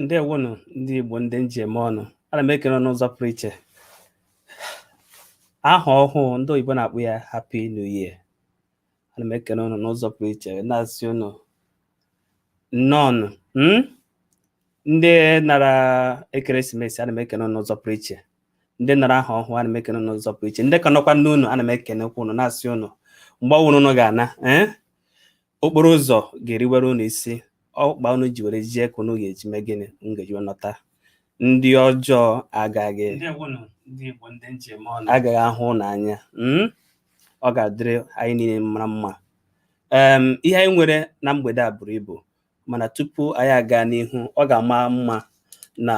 Ndewonu ndị Igbo, ndị njem ọnụ. Ana m ekele n'ụzọ pụrụ iche. Aha ọhụụ ndị oyibo na-akpọ ya Happy New Year. Ana m ekele unu n'ụzọ pụrụ iche, na-asị unu nnọọnụ. Ndị nara ekeresimesi, ana m ekele unu n'ụzọ pụrụ iche. Ndị nara aha ọhụụ, ana m ekele unu n'ụzọ pụrụ iche. Ndị ka nọkwa n'unu, ana m ekenekwa unu, na-asị unu mgbe ọbụla unu ga-ana, okporo ụzọ ga-eriwere unu isi. Ọkpa unu ji were jie ka unu ga-eji mee gịnị? Unu ga-eji wee nọta. Ndị ọjọọ agaghị ahụ unu anya. Ọ ga-adịrị anyị niile mara mma. Ihe anyị nwere na mgbede a buru ibu, mana tupu anyị aga n'ihu, ọ ga-ama mma na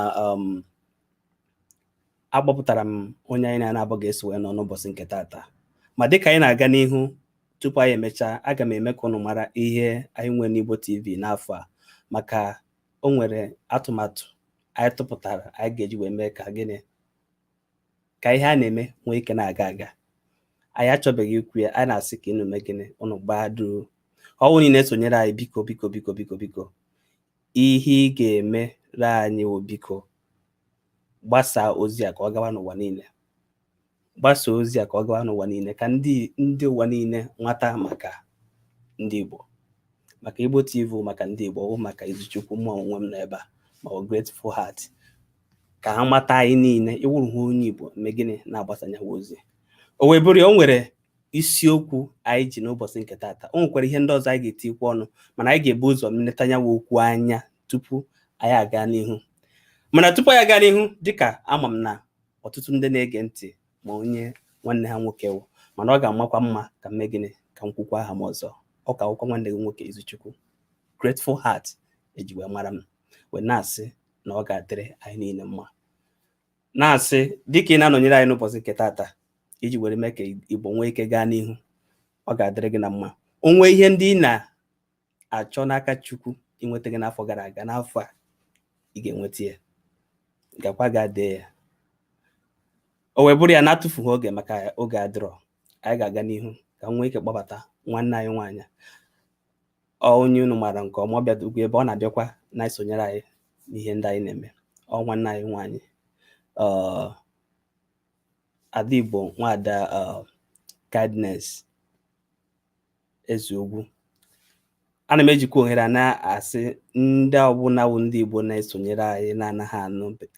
akpọpụtara m onye anyị na-abụ ga-eso wee nọ n'ụbọchị nke taata. Ma dịka anyị na-aga n'ihu, tupu anyị emechaa, aga m eme ka unu mara ihe anyị nwere n'Igbo TV n'afọ a, maka o nwere atụmatụ anyị tụpụtara anyị ga-eji wee mee ka gịnị, ka ihe a na-eme nwee ike na-aga aga. Anyị achọbeghị ikwu ya. Anyị na-asị ka unu mee gịnị? Unu gbadoo ọnwụ niile esonyere anyị. Biko, biko, biko, biko, biko, ihe ị ga-emere anyị wụ, biko, gbasaa ozi a ka ọ gawa n'ụwa niile. Gbasaa ozi a ka ọ gawa n'ụwa niile, ka ndị ụwa niile nwata maka ndị Igbo, maka Igbo TV, maka ndị Igbo, ọ maka Izuchukwu, mụ onwe m nọ ebe a, ma ọ Grateful Heart, ka ha mata anyị niile. Ịwụrụ ha onye Igbo, mee gịnị? Na-agbasa nyawa ozi. O wee bụrụ ya, o nwere isiokwu anyị ji n'ụbọchị nke taata. O nwekwara ihe ndị ọzọ anyị ga-etikwa ọnụ, mana anyị ga-ebu ụzọ nleta nyawa okwu anya tupu anyị aga n'ihu. Mana tupu anyị aga n'ihu, dịka ama m na ọtụtụ ndị na-ege ntị ma onye nwanne ha nwoke wụ, mana ọ ga-amakwa mma ka m mee gịnị? Ka m kwukwa aha m ọzọ. Ọ ka akwụkwọ nwanne gị nwoke Izuchukwu Grateful Heart eji wee mara m, wee na-asị na ọ ga-adịrị anyị niile mma, na-asị dịka ị na-anọnyere anyị n'ụbọchị nke taata iji were mee ka Igbo nwee ike gaa n'ihu, ọ ga-adịrị gị na mma. O nwee ihe ndị ị na-achọ n'aka Chukwu inweta gị n'afọ gara aga, n'afọ a ị ga-enweta ya. Gakwa ga dee ya. O wee bụrụ ya, na-atụfughị oge, maka oge adịrọ, anyị ga-aga n'ihu ka m nwee ike kpọbata nwanne anyị nwaanyị. Ọ onye unu maara nke ọma. Ọ bịadugwu ebe ọ na-abịakwa na-esonyere anyị n'ihe ndị anyị na-eme. Ọ nwanne anyị nwaanyị, Ada Igbo, nwada Kindness Ezeugwu. Ana m ejikwa ohere a na-asị ndị ọbụla wụ ndị Igbo na-esonyere anyị na-anaghị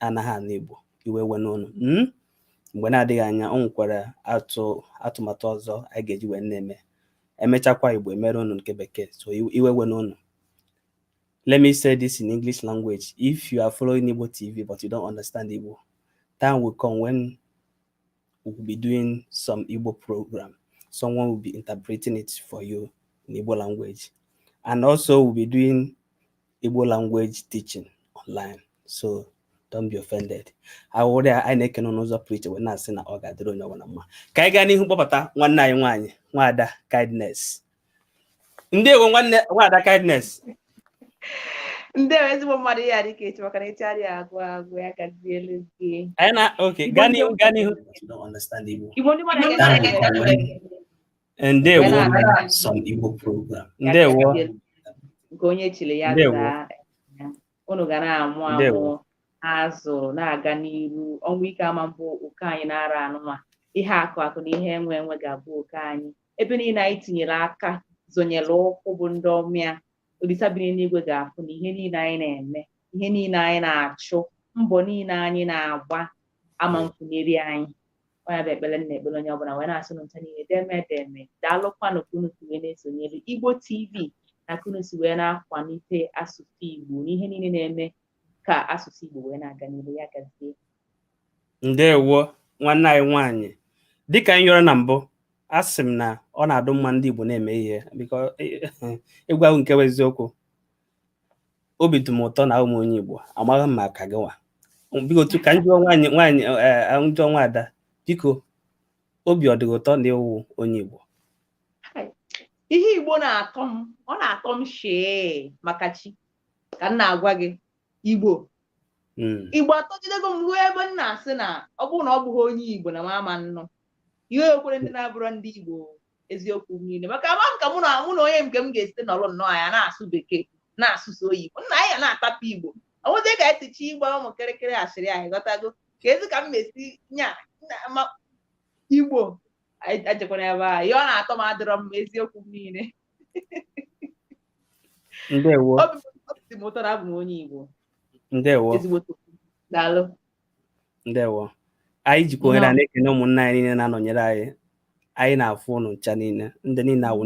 anụ Igbo, iwe we n'ụnụ. Mgbe na-adịghị anya, o nwekwara atụmatụ ọzọ anyị ga-eji wee na-eme. Emechakwa Igbo, emere unu nke bekee. So iwe we n'ụnụ. Let me say this in English language. If you are following Igbo TV but you don't understand Igbo, time will come when we will be doing some Igbo program. Someone will be interpreting it for you in Igbo language. And also we'll be doing Igbo language teaching online. So don't be offended. Awụrụ ya, anyị na-ekene n'ụzọ pụrụ iche, wee na-asị na ọ ga-adịrị onye ọbụla mma. Ka anyị gaa n'ihu kpọbata nwanne anyị nwaanyị, Nwaada Kindness. Ndewo, nwanne Nwaada Kindness. Ndewo, ezigbo mmadụ. Ya dịka echi, maka na echi adịghị agwụ agwụ. Ya gazielu gị. Anyị na okay, gaa n'ihu, gaa n'ihu. You don't understand Igbo. Igbo ndị mmadụ ga- Ndewo. Some Igbo program. Ndewo. Nke onye chiri ya Ndewo. zaa ya. Unu ga na-amụ amụ Ndewo. azụ na-aga n'iru. Ọnwa ike ama mbụ oke anyị na-ara anụnwa. Ihe akụ akụ na ihe enwe enwe ga-abụ oke anyị. Ebe niile anyị tinyere aka, zonyere ụkwụ, bụ ndị ọmịa Olisa bi n'eluigwe ga-afụ na ihe niile anyị na-eme, ihe niile anyị na-achụ, mbọ niile anyị na-agba ama mfuneri anyị. Ọ ya bụ ekpere nna ekpere onye ọbụla, wee na-asị nụ ncha niile deme deme, daalụkwanụ ka unu si wee na-esonyere Igbo TV na ka unu si wee na-akwalite asụsụ Igbo na ihe niile na-eme ka asụsụ Igbo wee na-aga n'ihu. Ya gazie. Ndewo, nwanne anyị nwaanyị. Dịka m yọrọ na mbụ, asị m na ọ na-adụ mma ndị Igbo na-eme ihe. Biko, ịgwa ahụ nke bụ eziokwu, obi dị m ụtọ na ụmụ onye Igbo. Amaghị m maka gị nwa. Biko, tu ka m jụọ nwaanyị, njụọ nwaada, biko, obi ọ dị gị ụtọ na ịwụ onye Igbo? Ihe Igbo na-atọ m, ọ na-atọ m shee, maka chi ka m na-agwa gị. Igbo Igbo atọgidego m ruo ebe m na-asị na ọ bụrụ na ọ bụghị onye Igbo na m ama nnụ ihe ekwere ndị na-abụrọ ndị Igbo. Eziokwu m niile, maka ama m ka mụ na onye nke m ga-esite nọrọ nnọọ, ya na-asụ bekee, na-asụsụ oyibo, nna anyị ya na-atapụ Igbo. Ọnwụzie ka anyị si ịgba ụmụ kịrịkịrị asịrị anyị ghọtago ka ezi ka m mesi nya ma Igbo ejekwana ebe a, ihe ọ na-atọ m adịrọ m eziokwu m niile. Ndewo. Obi dị m ụtọ na abụ m onye Igbo. Ndewo. Ezigbo daalụ. Ndewo. Anyị jikwa ohere a na-ekene ụmụnna anyị niile na-anọnyere anyị. Anyị na-afụ ụnụ ncha niile, ndị niile awụ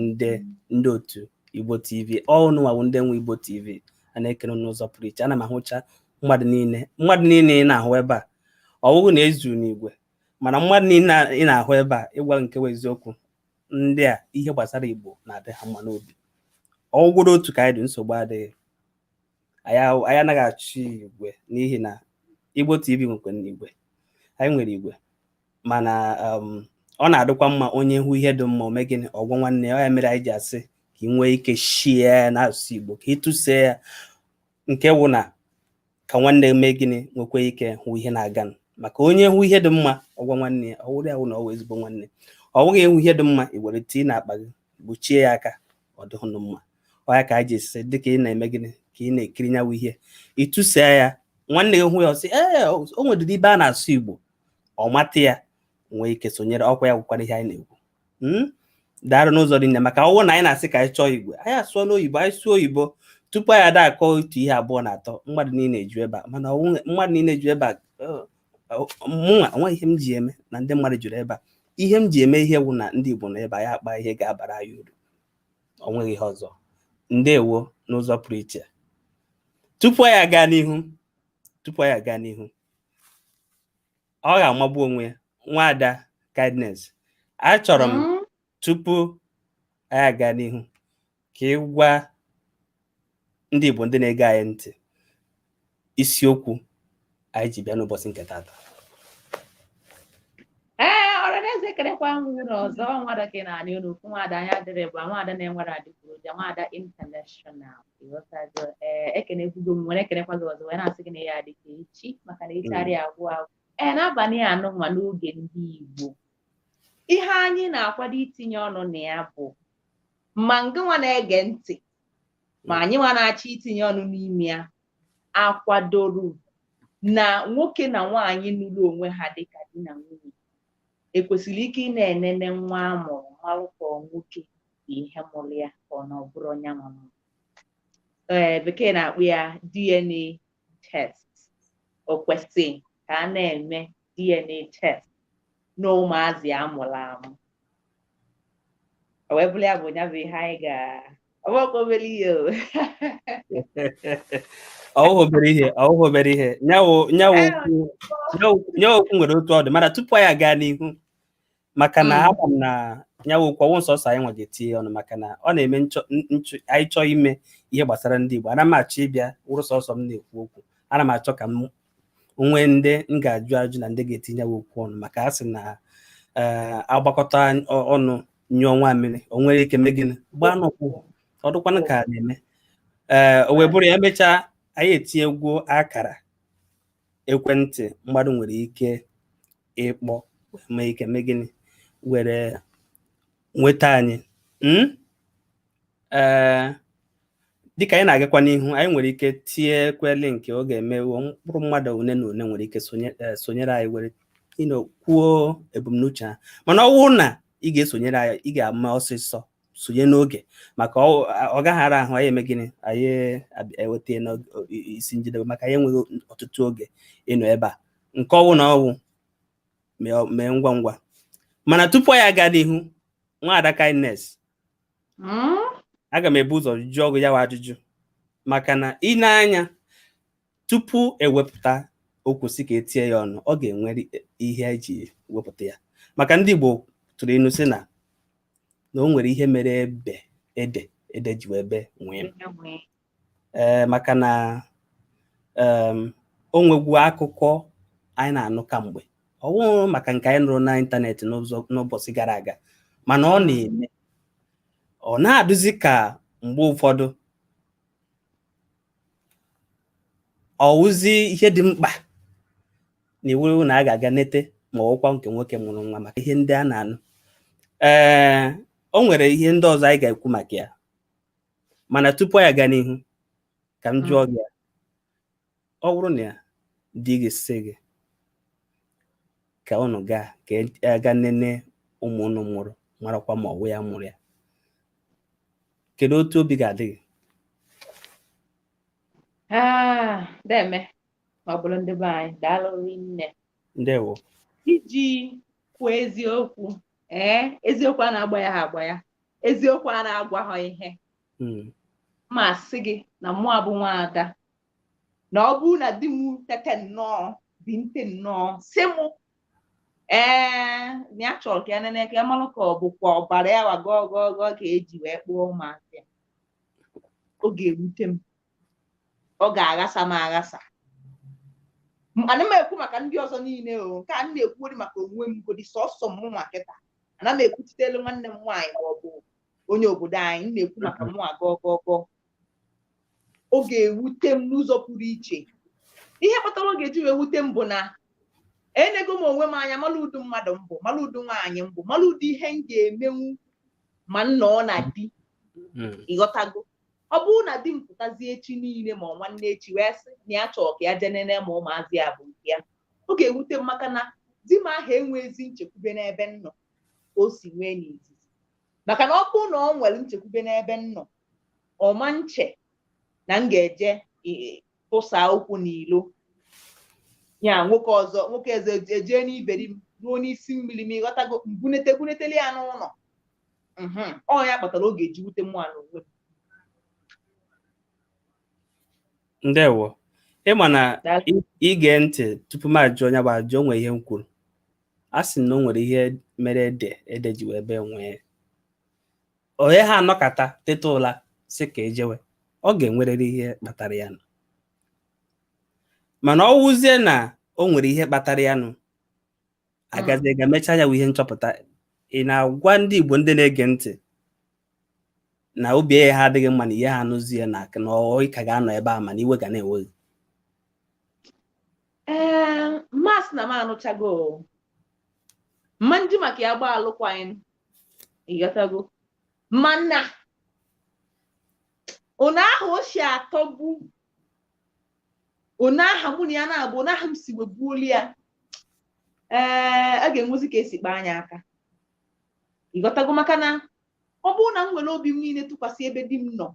ndị otu Igbo TV, ọnụ awụ ndị nwe Igbo TV. A na-ekene ụnụ n'ụzọ pụrụ iche. Ana m ahụcha mmadụ niile, mmadụ niile ị na-ahụ ebe a, ọ bụghị na ezuru n'igwe, mana mmadụ niile ị na-ahụ ebe a, ịgwa nke bụ eziokwu, ndị a ihe gbasara Igbo na-adị ha mma n'obi. Ọgwụgwụrụ otu ka anyị dị, nsogbu adịghị. Anyị anaghị achị igwe n'ihi na Igbo TV nwekwa n'igwe, anyị nwere igwe, mana ọ na-adịkwa mma onye hụ ihe dị mma o mee gịnị, ọgwọ nwanne ya. Ya mere anyị ji asị ka ị nwee ike shie ya n'asụsụ Igbo, ka ị tụsee ya, nke wụ na ka nwanne mee gịnị, nwekwa ike hụ ihe na-aga. Maka onye hụ ihe dị mma ọgwa nwanne ya, ọ wụrụ ya wụ na ọ wụ ezigbo nwanne. Ọ bụghị ịhụ ihe dị mma i were tii n'akpa gị gbochie ya aka, ọ dịghị mma. Ọ ya ka anyị ji esi dịka ị na-eme gịnị, ka ị na-ekiri nyawu ihe, ị tụsee ya, nwanne gị hụ ya, ọ sị ee, o nwedịrị ibe a na-asụ Igbo, ọ mata ya, nwee ike sonyere. Ọkwa ya gwụkwara ihe anyị na-ekwu. Daalụ n'ụzọ dị nne, maka ọwụ na anyị na-asị ka anyị chọọ igwe, anyị asụọ n'oyibo, anyị sụọ oyibo tupu anyị ada akọ otu ihe abụọ na atọ, mmadụ niile eju ebe a. Mana mmadụ niile eju ebe a, mụnwa onwe ihe m ji eme na ndị mmadụ juru ebe a. Ihe m ji eme ihe wụ na ndị Igbo nọ ebe a, ya akpa ihe ga-abara anyị uru, o nweghị ihe ọzọ. Ndewo n'ụzọ pụrụ iche. Tupu anyị aga n'ihu, tupu anyị aga n'ihu, ọ ga-amagbu onwe ya. Nwaada Kindness, achọrọ m tupu anyị aga n'ihu ka ị gwa ndị Igbo ndị na-ege anyị ntị isiokwu anyị ji bịa n'ụbọchị nke taata. Ee, ọranaeze, ekelekwa m unu ọzọ. Nwada ka ị na-anị unu okwu, nwada anya dịrị bụ nwada na-enwere adịgboroja, nwada international, ịghọtago? Ee, ekenekwugo m, nwere ekenekwa gị ọzọ, wee na-asị gị na ya adị ka echi, maka na echi adịghị agwụ agwụ. Ee, n'abalị anụ ma n'oge ndị Igbo, ihe anyị na-akwado itinye ọnụ na ya bụ ma ngịnwa na-ege ntị ma anyị nwa na-achọ itinye ọnụ n'ime ya, akwadoro na nwoke na nwaanyị nụrụ onwe ha dịka di na nwunye ekwesịrị ike ị na-enene nwa a mụrụ, malụ ka ọ nwoke bụ ihe mụrụ ya ka ọ na ọ bụrụ onye mụrụ. Ee, bekee na-akpụ ya DNA test. O kwesị ka a na-eme DNA test na ụmụazị amụrụ amụ? O wee bụrụ ya bụ ya bụ ihe anyị ga ọgbakọ obere ihe o. Ọwụghị obere ihe, ọwụghị obere ihe. Nyawo nyawo okwu nwere otu ọ dị, mana tupu anyị aga n'ihu, maka na ama m na nyawo okwu ọwụ nsọsọ anyị nwa ga-etinye ọnụ, maka na ọ na-eme anyị chọọ ime ihe gbasara ndị Igbo, ana m achọ ịbịa wụrụ sọsọ m na-ekwu okwu. Ana m achọ ka m nwee ndị m ga-ajụ ajụ na ndị ga-etinye ya okwu ọnụ, maka a sị na agbakọta ọnụ nyụọ nwa mmiri, o nwere ike mee gịnị, gbaa n'ụkwụ. Ọ dịkwanụ ka a na-eme. Ee, o wee bụrụ ya, emechaa anyị etinyegwuo akara ekwentị mmadụ nwere ike ịkpọ mee ike mee gịnị, were nweta anyị. Ee, dịka anyị na-agakwa n'ihu, anyị nwere ike tinyekwe link ọ ga-eme mkpụrụ mmadụ one na one nwere ike sonyere anyị, were kwuo ebumnuche ha. Mana ọ bụrụ na ị ga-esonyere anyị, ị ga-ama ọsịsọ sonye n'oge, maka ọ gaghị ara ahụ anyị eme gịnị, anyị eweta n'isi njedebe, maka anyị enweghị ọtụtụ oge ịnọ ebe a. Nke ọwụ na ọwụ mee ngwa ngwa. Mana tupu anyị aga n'ihu, nwaada Kindness, aga m ebu ụzọ jụọ gị ya wa ajụjụ, maka na ị na-anya tupu ewepụta okwu si ka etie ya ọnụ, ọ ga-enwe ihe eji wepụta ya, maka ndị Igbo tụrụ ilu sị na o nwere ihe mere ebe ede ede ji wee bee nwee. Ee, maka na o nwegwu akụkọ anyị na-anụ kamgbe, ọ bụghị maka nke anyị nụrụ n'ịntanetị n'ụbọchị gara aga, mana ọ na-eme, ọ na-adụzi ka mgbe ụfọdụ ọ wụzi ihe dị mkpa na iwu na a ga-aga nete ma ọkwa nke nwoke mụrụ nwa, maka ihe ndị a na-anụ. Ee, o nwere ihe ndị ọzọ anyị ga-ekwu maka ya, mana tupu anyị aga n'ihu, ka m jụọ gị, Ọ bụrụ na di gị sị gị ka unu gaa ka aga nene ụmụ unu mụrụ, marakwa ma ọ wụ ya mụrụ ya, kedu otu obi ga-adị gị? Ah, deme, ma ọ bụrụ ndị be anyị, daalụ rinne. Ndewo. Iji kwuo eziokwu, ee, eziokwu a na-agba ya agba ya, eziokwu a na-agwa ha ihe, ma sị gị na mụ abụ nwaada, na ọ bụrụ na di m tete nnọọ bi nte nnọọ sị mụ ee na ya chọrọ ka ya nene ka ya malụ ka ọ bụkwa ọbara ya wa gọọ gọọ gọọ ka eji wee kpụọ ụmụazị ya, ọ ga-ewute m, ọ ga-aghasa m aghasa. Ana m ekwu maka ndị ọzọ niile o, nke a m na-ekwuori maka onwe m godi sọsọ m nwa kịta. Ana m ekwuchitelu nwanne m nwaanyị ma ọ bụ onye obodo anyị, m na-ekwu maka mụnwa gọọ gọọ gọọ. Ọ ga-ewute m n'ụzọ pụrụ iche. Ihe kpatara ọ ga-eji wee wute m bụ na enego m onwe m anya, mara ụdị mmadụ m bụ, mara ụdị nwaanyị m bụ, mara ụdị ihe m ga-emenwu ma m nọọ na di. Ịghọtago? Ọ bụrụ na di m pụtazie echi niile ma ọ nwanne echi wee sị na ya chọrọ ka ya jee nene ma ụmụazị ya bụ nke ya, ọ ga-ewute m maka na di m ahụ enwe ezi nchekwube n'ebe m nọ ka o si nwee n'izizi. Maka na ọ bụrụ na ọ nwere nchekwube n'ebe m nọ, ọ ma nche na m ga-eje tụsa okwu n'ilo ya nwoke ọzọ, nwoke eze ejee n'iberi m ruo n'isi mmiri m, ịghọtago, mbunete buneteli ya n'ụlọ. Ọ ya kpatara ọ ga-eji wute mụ n'onwe m. Ndewo. Ị ma na ige ntị tupu m ajụọ onye bụ ajụ, o nwere ihe m kwuru. A sị na o nwere ihe mere ede ede ji wee bee nwee onye ha anọkata teta ụla sị ka ejewe, ọ ga-enwerịrị ihe kpatara ya nụ. Mana ọ wụzie na o nwere ihe kpatara ya nụ, agazie ga mechaa ya wụ ihe nchọpụta. Ị na-agwa ndị Igbo ndị na-ege ntị na obi ha adịghị mma na ihe ha anụzi ya na na ọ ka ga-anọ ebe a mana iwe ga na-ewe gị? Ee, mmasị na m anụchago mma ndị maka ya gba alụkwaghịm, ịghọtago, mana ụna ahụ o si atọgbu ụna aha mụ na ya na-abụ ụna ahụ m si webuoli ya, ee, a ga-enwezi ka esi kpaa anya aka, ịghọtago, maka na ọ bụrụ na m nwere obi m niile tụkwasị ebe di m nọ,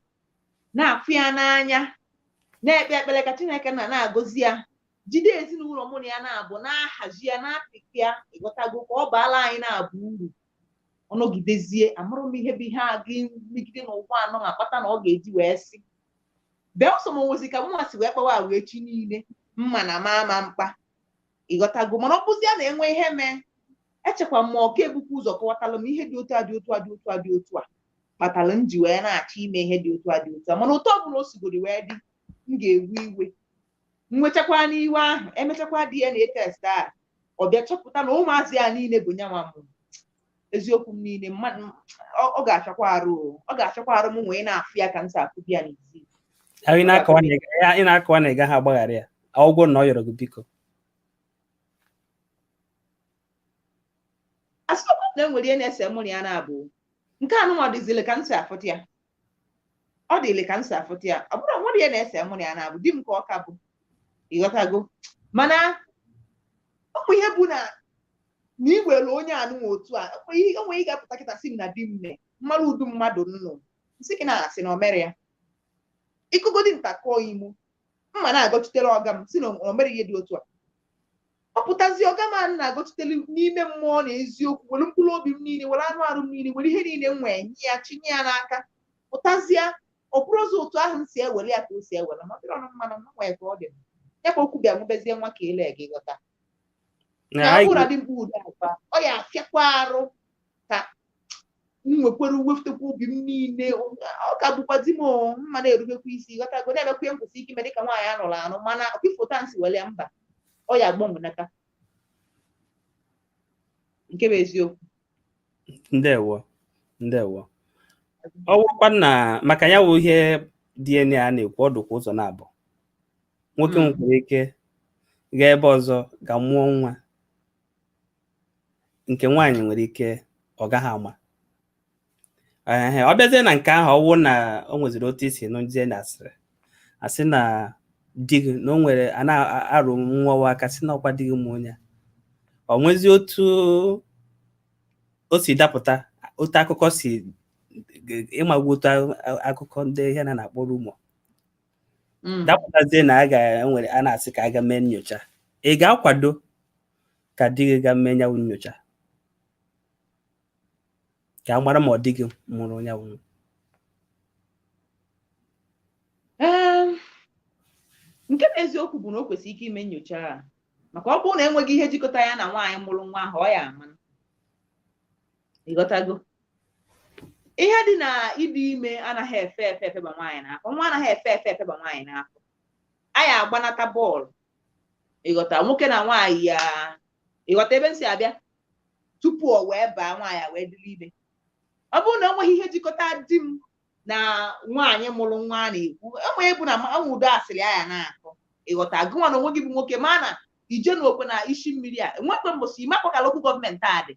na-afụ ya n'anya, na-ekpe ekpere ka Chineke na na-agọzi ya, jide ezinụlọ mụ na ya na-abụ, na-ahazi ya, na-apịkị ya, ịghọtago, ka ọ baala anyị na-abụ uru. Ọ nọgidezie, amụrụ m ihe bụ ihe a ga megide n'ụwa anọ akpata na ọ ga-eji wee sị belụsọ m onwezi ka mụnwa si wee kpawa agwa echi niile mma na ma ama mkpa, ịghọtago. Mana ọ bụzie na enwe ihe mee, echekwa m ma ọka ebukwa ụzọ kọwatalụ m ihe dị otu a dị otu a dị otu a dị otu a kpatara m ji wee na-achọ ime ihe dị otu a dị otu a. Mana otu ọbụla o sigoro wee dị, m ga-ewe iwe, nwechakwa n'iwe ahụ, emechakwa DNA test a, ọ bịa chọpụta na ụmụazị ya niile bụ nyanwa mụrụ. Eziokwu m niile, mmadụ ọ ga-achakwa arụ, ọ ga-achakwa arụ m wee na-afụ ya ka m si afụ ya n'isi. Ị na-akọwa na ị gaghị agbaghara ya ọgwụ na ọ yọrọ gị biko? Asịkwa na enwere ihe na-ese mụ na ya na-abụ nke anụnwa dịzịlị ka m si afụta ya, ọ dịlị ka m si afụta ya, ọ bụrụ nwere ihe na-ese mụ na ya na-abụ di m ka ọ ka bụ, ịghọtago. Mana ụmụ ihe bụ na na ị were onye anụnwa otu a, onwe ị ga-apụta kịta sị m na di m mee mmadụ udu mmadụ nnụ nsị gị na-asị na o mere ya, ịkụgodi nta kọọ imo mma na-agọchitere ọga m si na o mere ihe dị otu a, ọ pụtazi ọga m a na-agọchitere n'ime mmụọ na eziokwu, were mkpụrụ obi m niile, were anụ arụ m niile, were ihe niile m nwee nye ya, chinye ya n'aka, pụtazie ọ bụrụ ụzọ otu ahụ m si ewere ya ka o si ewere ma ọ dịrị ọnụ mmanụ na nwee ka ọ dị ya ka okwu bịa nwụbezie nwa ka ele gị ghọta na ọ bụrụ na dị mkpu udo agwa ọ ya afịakwa arụ ka m nwekwara wefutekwa obi m niile, ọ ka bụkwa di m mma na-erubekwa isi, ghọtago, na-emekwa ihe nkwụsị ike ime dịka nwaanyị a nụrụ anụ, mana ọkifụta nsi were ya mba, ọ ya agbanwenata nke bụ eziokwu. Ndewo, ndewo. Ọ wụkwa na maka ya wụ ihe DNA a na-ekwu, ọ dụkwa ụzọ na-abụ. Nwoke nwekwara ike gaa ebe ọzọ ga mụọ nwa, nke nwaanyị nwere ike ọ gaghị ama. Ọ bịazie na nke ahụ, ọ wụ na o nweziri otu isi nụzie na asịrị asị na Di gị na o nwere a na-arụ nwa aka si na ọkwa di gị mụ onye a, ọ nwezi otu o si dapụta, otu akụkọ si ịmagwu, otu akụkọ ndị ihe na na-akpọ rumour dapụtazie na a ga-enwere a na-asị ka a ga mee nyocha, ị ga-akwado ka di gị ga mee nyanwụ nyocha ka a mara ma ọ di gị mụrụ nyanwụ? Nke bụ eziokwu bụ na o kwesịrị ike ime nyocha a, maka ọ bụrụ na enweghị ihe jikọta ya na nwaanyị mụrụ nwa ahụ, ọ ya ama. Ịghọtago? Ihe dị na ịdị ime anaghị efe efe efeba nwaanyị n'afọ, nwa anaghị efe efe efeba nwaanyị n'afọ. Anyị agbanata bọọlụ, ịghọta? Nwoke na nwaanyị ya, ịghọta ebe m si abịa? Tupu o wee baa nwaanyị wee dịrị ime, ọ bụrụ na enweghị ihe jikọta di m na nwaanyị mụrụ nwa a na-ekwu, enweghị bụ na anwụdo asịrị aya na-akọ, ịghọta? Gụnwa na onwe gị bụ nwoke, ma na ije na okwe na isi mmiri a enwekwe mbọsị ịmakwa ka local government a dị.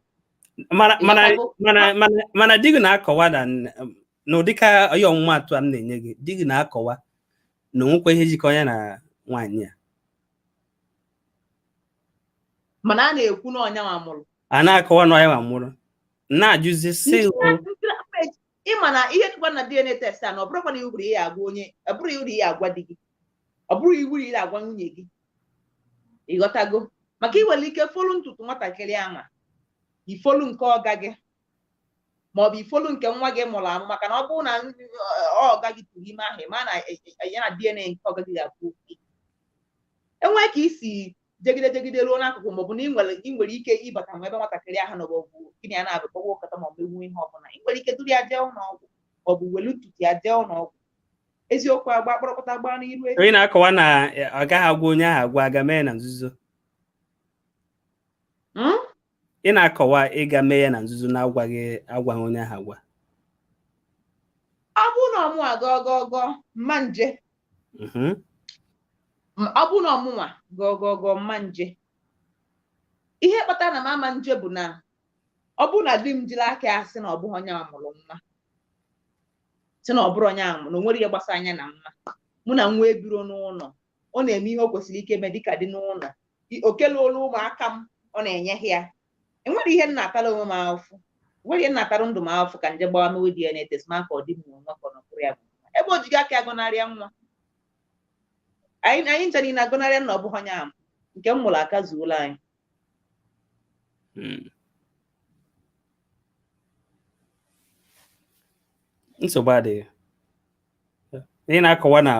Mana di gị na-akọwa na n'ụdịka ihe ọmụmaatụ a m na-enye gị, di gị na-akọwa na onwekwa ihe jikọ ya na nwaanyị a. Mana a na-ekwu na ọnya nwa mụrụ. A na-akọwa na ọnya nwa mụrụ, na-ajụzi sị ịma na ihe dịkwa na DNA test a, na ọ bụrụkwa na iwu ihe agwa onye, ọ bụrụ iwu ihe agwa di gị, ọ bụrụ iwu ihe agwa nwunye gị, ịghọtago? Maka iwere ike folu ntutu nwatakịrị ama, ifolu nke ọga gị maọbụ ifolu nke nwa gị mụrụ amụ, maka na ọ bụrụ na ọga gị tụrụ ime ahụ, ma na ya na DNA nke ọga gị ga-abụ enwee ka isi jegide jegide ruo n'akụkụ, maọbụ na ị nwere ike ịbata nwa ebe nwatakịrị ahụ nọ, maọbụ gịnị ya na-abụ kpọwa ụkọta ma ọ bụ ihe ọbụla, ị nwere ike duru ya jee ụlọ ọgwụ maọbụ welu ntutu ya jee ụlọ ọgwụ. Eziokwu agba kpọrọkọta gbaa n'iru. Onye na-akọwa na ọ gaghị agwa onye ahụ agwa, aga mee na nzuzo. Ị na-akọwa ịga mee ya na nzuzo na-agwaghị agwaghị onye ahụ agwa. Ọ bụrụ na ọmụnwa gọọ gọọ gọọ mma nje, ọ bụrụ na ọmụnwa gọọ gọọ gọọ mma nje, ihe kpatara na m ama nje bụ na ọ bụrụ na di m jiri aka ya sị na ọ bụghị onye a mụrụ nwa, sị na ọ bụrụ onye ahụ na o nwere ihe gbasara anya na nwa, mụ na nwa ebiro n'ụlọ, ọ na-eme ihe o kwesịrị ike eme dịka dị n'ụlọ, okeluolu ụmụaka m ọ na-enye ha ya, enwere ihe m na-atara onwe m ahụfụ, nwere ihe m na-atara ndụ m ahụfụ ka nje gbawa mewe DNA test ma ka ọ dị m nwa ka ọ nọkwụrụ ya bụ nwa, ebe o jighị aka agọnarịa nwa anyị ncha niile agọnarịa na ọ bụghị onye ahụ nke m mụrụ aka zuola anyị. Nsogbu adịghị. Ị na-akọwa na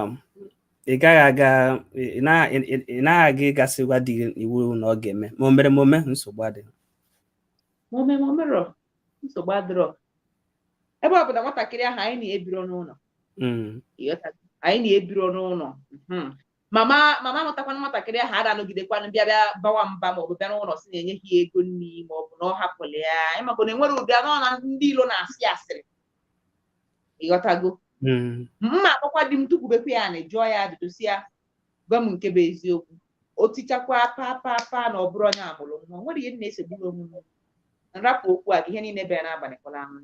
ị gaghị aga, ị naghị aga ịgasị gwa di gị iwu na ọ ga-eme ma o mere ma o mee, nsogbu adịghị. Ma o mee ma o merọ, nsogbu adịrọ. Ebe ọ bụ na nwatakịrị ahụ anyị na-ebiro n'ụlọ, anyị na-ebiro n'ụlọ, mama mama mụtakwana nwatakịrị ahụ ada anọgidekwanụ bịa bịa bawa mba maọbụ bịa n'ụlọ si na-enye ha ego nri maọbụ na ọ hapụrụ ya, ịmago na enwere ụdị anọ na ndị ilo na-asị asịrị, ịghọtago? Mma akpọkwa di m tukwubekwa ya na jụọ ya ajụjụ si ya gwa m nke bụ eziokwu, o tichakwa pa pa pa na ọ bụrụ onye amụrụ nwa, nwere ihe na-esegburu onwe m, nrapụ okwu a ka ihe niile bịara n'abalị kwala ahụ.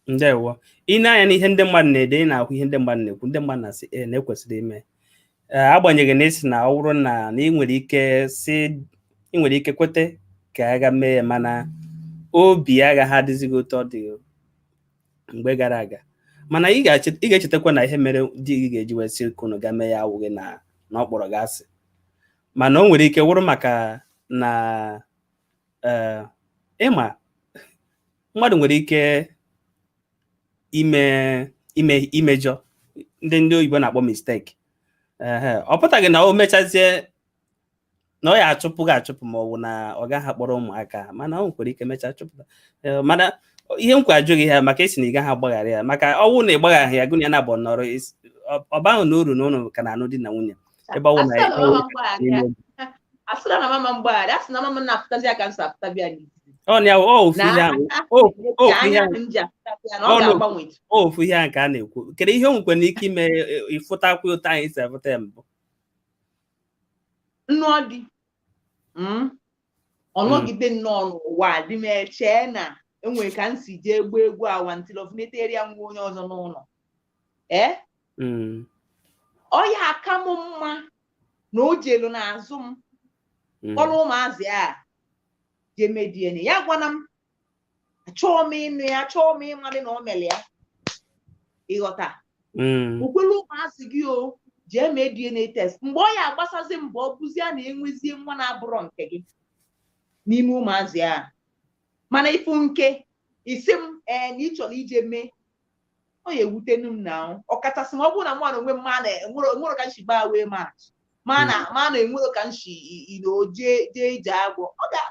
Ndewo. Ị na-anya n'ihe ndị mmadụ na-ede, ị na-ahụ ihe ndị mmadụ na-ekwu, ndị mmadụ na-asị ee na ekwesịrị ime, agbanyeghị na esi na ọ bụrụ na ị nwere ike si ị nwere ike kwete ka a ga mee ya, mana obi agaghị adịzighị otu ọ dị mgbe gara aga. Mana ị ga-echetakwa na ihe mere di gị ga-eji wee sị ka unu ga mee ya awụghị na ọ kpọrọ gị asị, mana o nwere ike wụrụ maka na ịma mmadụ nwere ike ime ime imejọ ndị oyibo na-akpọ mistake. Ọ pụtaghị na o mechazie na ọ ya achụpụ gị achụpụ ma ọ bụ na ọ gaghị akpọrọ ụmụaka, mana o nwekwara ike mechaa chụpụta. Mana ihe m kwa ajụghị ya maka esi na ị gaghị agbaghara ya, maka ọ bụrụ na ị gbaghara ya, gụnye na abụ nọrọ ọ baghị na uru na ụnụ ka na-anụ di na nwunye ebe ọ bụ na asịra na mama mgbaghara, asị na mama na-apụtazi aka nsọ apụtabịa n'izizi. Ọ na ofu ihe ahụ ka a na-ekwu. Kedu ihe o nwekwara ike ime ịfụtakwa ụtọ anyị si afụta ya mbụ? Nnụọ di ọ nọgide nnọọ n'ụwa dị m echee na enwere ka m si jee gbaa egwu awantịlọfneteria nwa onye ọzọ n'ụlọ. Ee, ọ ya aka m mma na o jelu n'azụ m kpọrọ ụmụazị a jee mee DNA, ya gwana m, achọọ m ịnụ ya, achọọ m ịmalị na o mere ya. Ịghọta? Okwelu ụmụazị gị o jee mee DNA test. Mgbe ọ ya agbasazi mbọ, ọ bụzie na enwezie nwa na-abụrọ nke gị n'ime ụmụazị a. Mana ịfụ nke isi m ee na ị chọrọ ije mee, ọ ya ewutenu m na ọkachasị ma ọ bụrụ na mụ na onwe m ma na enwero ka nshi gbaa wee match, ma na enwero ka nshi ilo jee jee ije agwọ, ọ ga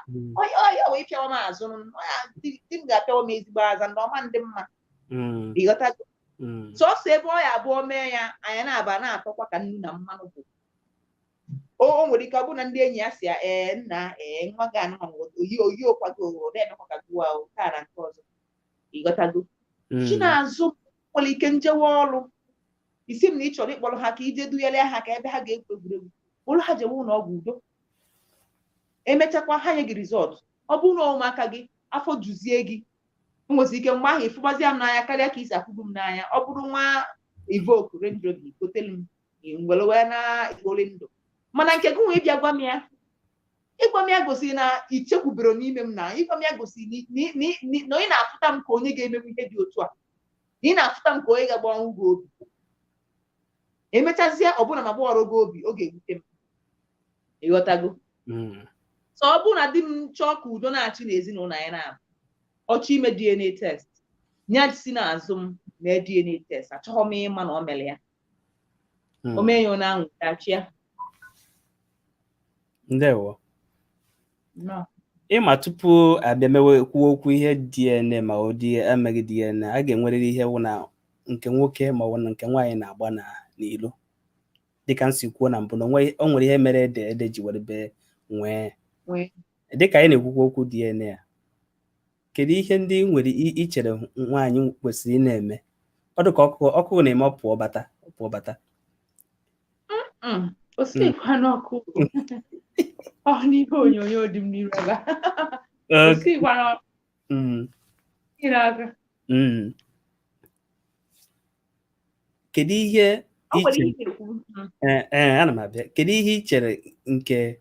ọ wee pịawa m azụ, di m ga-apịawa m ezigbo aza ndị ọma ndị mma. Ịghọtago? Sọsọ ebe ọ ya abụọ mee ya, anya na-aba na-atọkwa ka nnu na mmanụ bụ. O nwere ike ọ bụrụ na ndị enyi ya si ya ee nna ee nwa gị anụ oyi oyi okwago na-emekwa ka gụwa nke a na nke ọzọ. Ịghọtago? Chinazụ nwere ike njewe ọrụ isi m na ị chọrọ ịkpọrọ ha ka ije dugharịa ha ka ebe ha ga-egwu egwuregwu, kpọrọ ha jewe ụlọ ọgwụ udo, emechakwa ha nye gị rizọtụ. Ọ bụrụ na ụmụaka gị afọ juzie gị, nwezi ike mgbe ahụ ịfụgbazia m n'anya karịa ka isi afụbu m n'anya. Ọ bụrụ nwa Evoque Range Rover gotelu m were wee na-ekpori ndụ. Mana nke gị nwee ịbịa gwa m ya, ịgwa m ya gosiri na ichekwubere n'ime m, na ịgwa m ya gosiri na ị na-afụta m ka onye ga-emenwu ihe dị otu a, na ị na-afụta m ka onye ga-agbanwu gị obi. Emechazie ọbụna ma gbaghọrọ gị obi, ọ ga-ewute m. Ịghọtago? So ọ bụrụ na di m chọọ ka udo na-achị n'ezinụlọ anyị na-abụ, ọchọ ime DNA test, nya si n'azụ m mee DNA test, achọghị m ịma na o mere ya. O mee ya ọ na-anwụ ya. Ndewo. Ịma tupu abịa mewe kwuo okwu ihe DNA ma ọ dị emeghị DNA, a ga-enwerịrị ihe wụ na nke nwoke ma ọ bụ na nke nwaanyị na-agba na n'ilo. Dịka m si kwuo na mbụ na o nwere ihe mere ede ede ji were bee nwee. Dịka anyị na-ekwukwa okwu DNA a, kedu ihe ndị nwere ichere nwaanyị kwesịrị ị na-eme? Ọ dị ka ọkụ ọkụ na-eme ọ pụọ bata pụọ bata. O sikwa n'ọkụ ọ n'ihe onyonyo dị m n'iru ebe a. O sikwa n'ọkụ n'aka. Kedu ihe ichere? Ee, ana m abịa. Kedu ihe ị chere nke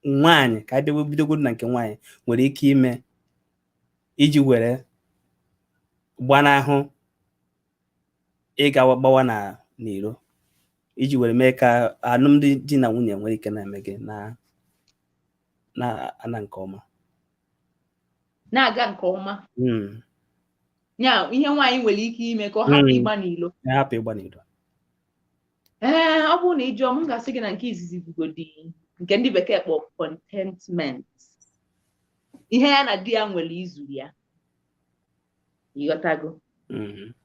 nwaanyị, ka abịa bidogoro na nke nwaanyị nwere ike ime iji were gbanahụ ịgawa gbawa na n'iro, iji were mee ka alụmdi di na nwunye nwere ike na-eme gị na na-ana nke ọma, na-aga nke ọma? Ya ihe nwaanyị nwere ike ime ka ọ hapụ ịgba n'ilo. Hapụ ịgba n'ilo. Ee, ọ bụrụ na ị jụọ m, m ga-asị gị na nke izizi bugodi nke ndị bekee kpọ contentment. Ihe ya na di ya nwere izu ya. Ịghọtago?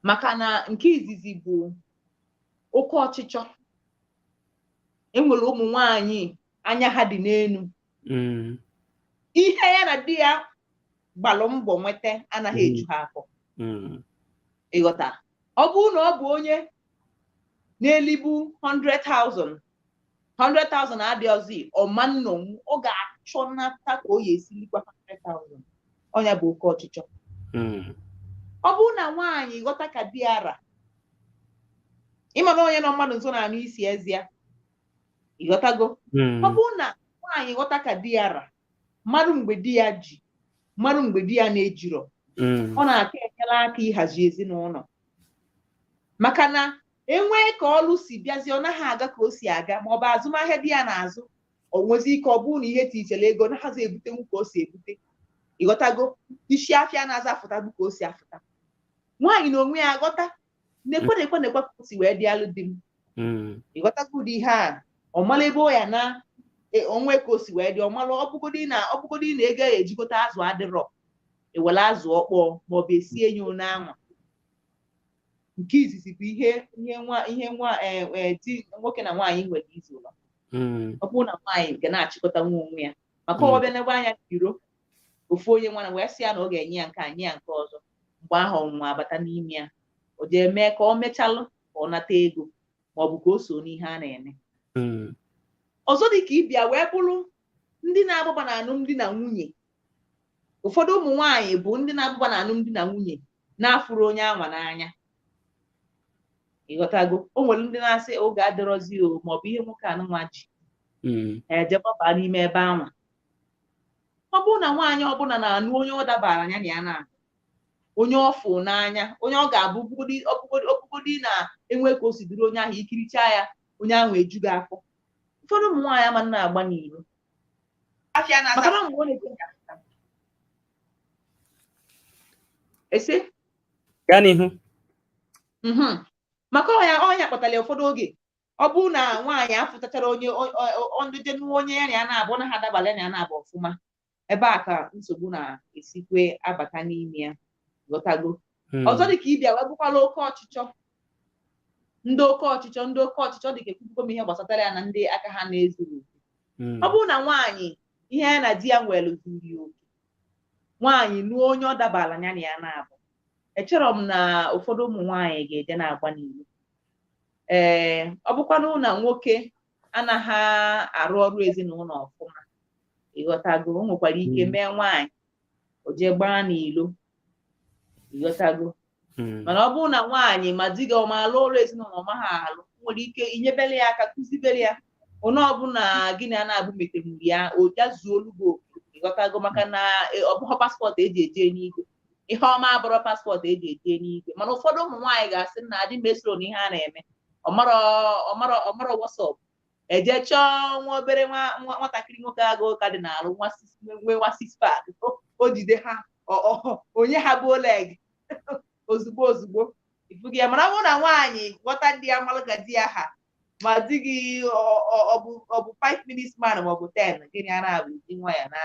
Maka na nke izizi bụ oke ọchịchọ. Enwere ụmụ nwaanyị anya ha dị n'elu. Ihe ya na di ya gbalụ mbọ nweta anaghị eju ha afọ. Ịghọta? Ọ bụrụ na ọ bụ onye na-elibu 100,000, 100,000 adịghịzi ọma nnọnwụ, ọ ga-achọnata ka o ya esi likwa 100,000. Ọnya bụ oke ọchịchọ. Ọ bụrụ na nwaanyị ghọta ka di ya ra, ịma na onye nọ mmadụ nso na-anụ isi ezi ya. Ịghọtago? Ọ bụrụ na nwaanyị ghọta ka di ya ra, mmadụ mgbe di ya ji, mmadụ mgbe di ya na-ejirọ, ọ na-aka enyere aka ịhazi ezinụlọ. Maka na enwee ka ọlụ si bịazie, ọ naghị aga ka o si aga, ma ọ bụ azụmahịa di ya na-azụ, o nwezi ike ọ bụrụ na ihe tinyere ego naghịzi ebutenwu ka o si ebute. Ịghọtago? Isi afịa na-aza afụta bụ ka o si afụta. Nwaanyị na onwe ya aghọta nekwe nekwe nekwe ka o si wee dị alụ di m. Ịghọtago ụdị ihe a? Ọ mara ebe ọ ya na onwe ka o si wee dị, ọ mara ọ bụgodi na ego ya ejikọta azụ adịrọ, ewere azụ ọkpọọ maọbụ esie ya one anwa. Nke izizi bụ ihe nwa di nwoke na nwaanyị nwere izu ụlọ. Ọ bụrụ na nwaanyị ga na-achịkọta nwa onwe ya, maka ọ bịa n'ebe anya iro ofu onye nwana wee sị ya na ọ ga-enye ya nke a, nye ya nke ọzọ, mgbe ahụ ọnwụnwa abata n'ime ya, o jee mee ka ọ mechalụ ka ọ nata ego maọbụ ka o so n'ihe a na-eme. Ọzọ dị ka ịbịa wee bụrụ ndị na-agbaba na alụmdi na nwunye. Ụfọdụ ụmụ nwaanyị bụ ndị na-agbaba na alụmdi na nwunye na-afụrụ onye anwa n'anya. Ịghọtago? O nwere ndị na-asị oge adịrọzi o, maọbụ ihe nwoke anụnwa ji eje gbaba n'ime ebe anwa. Ọ bụrụ na nwaanyị ọbụla na-anụ onye ọ dabara ya na ya na onye ọ fụ n'anya, onye ọ ga-abụ ọbụgodi na-enwe ka o si dịrị onye ahụ, ikiricha ya, onye ahụ eju gị afọ. Ụfọdụ ụmụ nwaanyị ama na-agba n'iro maka na mgbe ọ na-ete ese gaa n'ihu. Maka ọnya kpatara ụfọdụ oge ọ bụrụ na nwaanyị afụtachara onye ndị nụọ onye ya na ya na-abụ na ha dabala ya na ya na-abụ ọfụma, ebe a ka nsogbu na-esikwe abata n'ime ya. Ghọtago? Ọzọ dịka ịbịa wee bụkwala oke ọchịchọ, ndị oke ọchịchọ, ndị oke ọchịchọ dịka ekwubugo m ihe gbasatara ya na ndị aka ha na-ezuru oke. Ọ bụrụ na nwaanyị ihe ya na di ya nwere zuru ya oke, nwaanyị nụọ onye ọ dabara ya na ya na-abụ, echere m na ụfọdụ ụmụ nwaanyị ga-eje na-agba n'ilo. Ee, ọ bụkwanụ na nwoke anaghị arụ ọrụ ezinụlọ ọfụma, ịghọtago, o nwekwara ike mee nwaanyị o jee gbaa n'ilo. Ịghọtago? Mana ọ bụrụ na nwaanyị ma di gị ọma alụ ọrụ ezinụlọ ọma ha alụ, nwere ike inyebere ya aka, kụzibere ya onye ọbụla gị na na-abụ metemuru ya, o ya zuo olu gị oke. Ịghọtago? Maka na ọ bụghị paspọtụ eji eje n'igwe, ihe ọma abụrụ paspọtụ eji eje n'igwe. Mana ụfọdụ ụmụ nwaanyị ga-asị na adị m esoro n'ihe a na-eme, ọmarọ WhatsApp eje chọọ nwa obere nwatakịrị nwoke agụ ụka dị n'alụ nwee nwa six pack, o jide ha onye ha bụ oleg ozugbo ozugbo ifugi ya. Mana ọ bụrụ na nwaanyị ghọta di ya, malụ ka di ya ha ma di gị ọ bụ 5 minutes man ma ọ bụ 10, gịnị a na-abụ di nwa ya na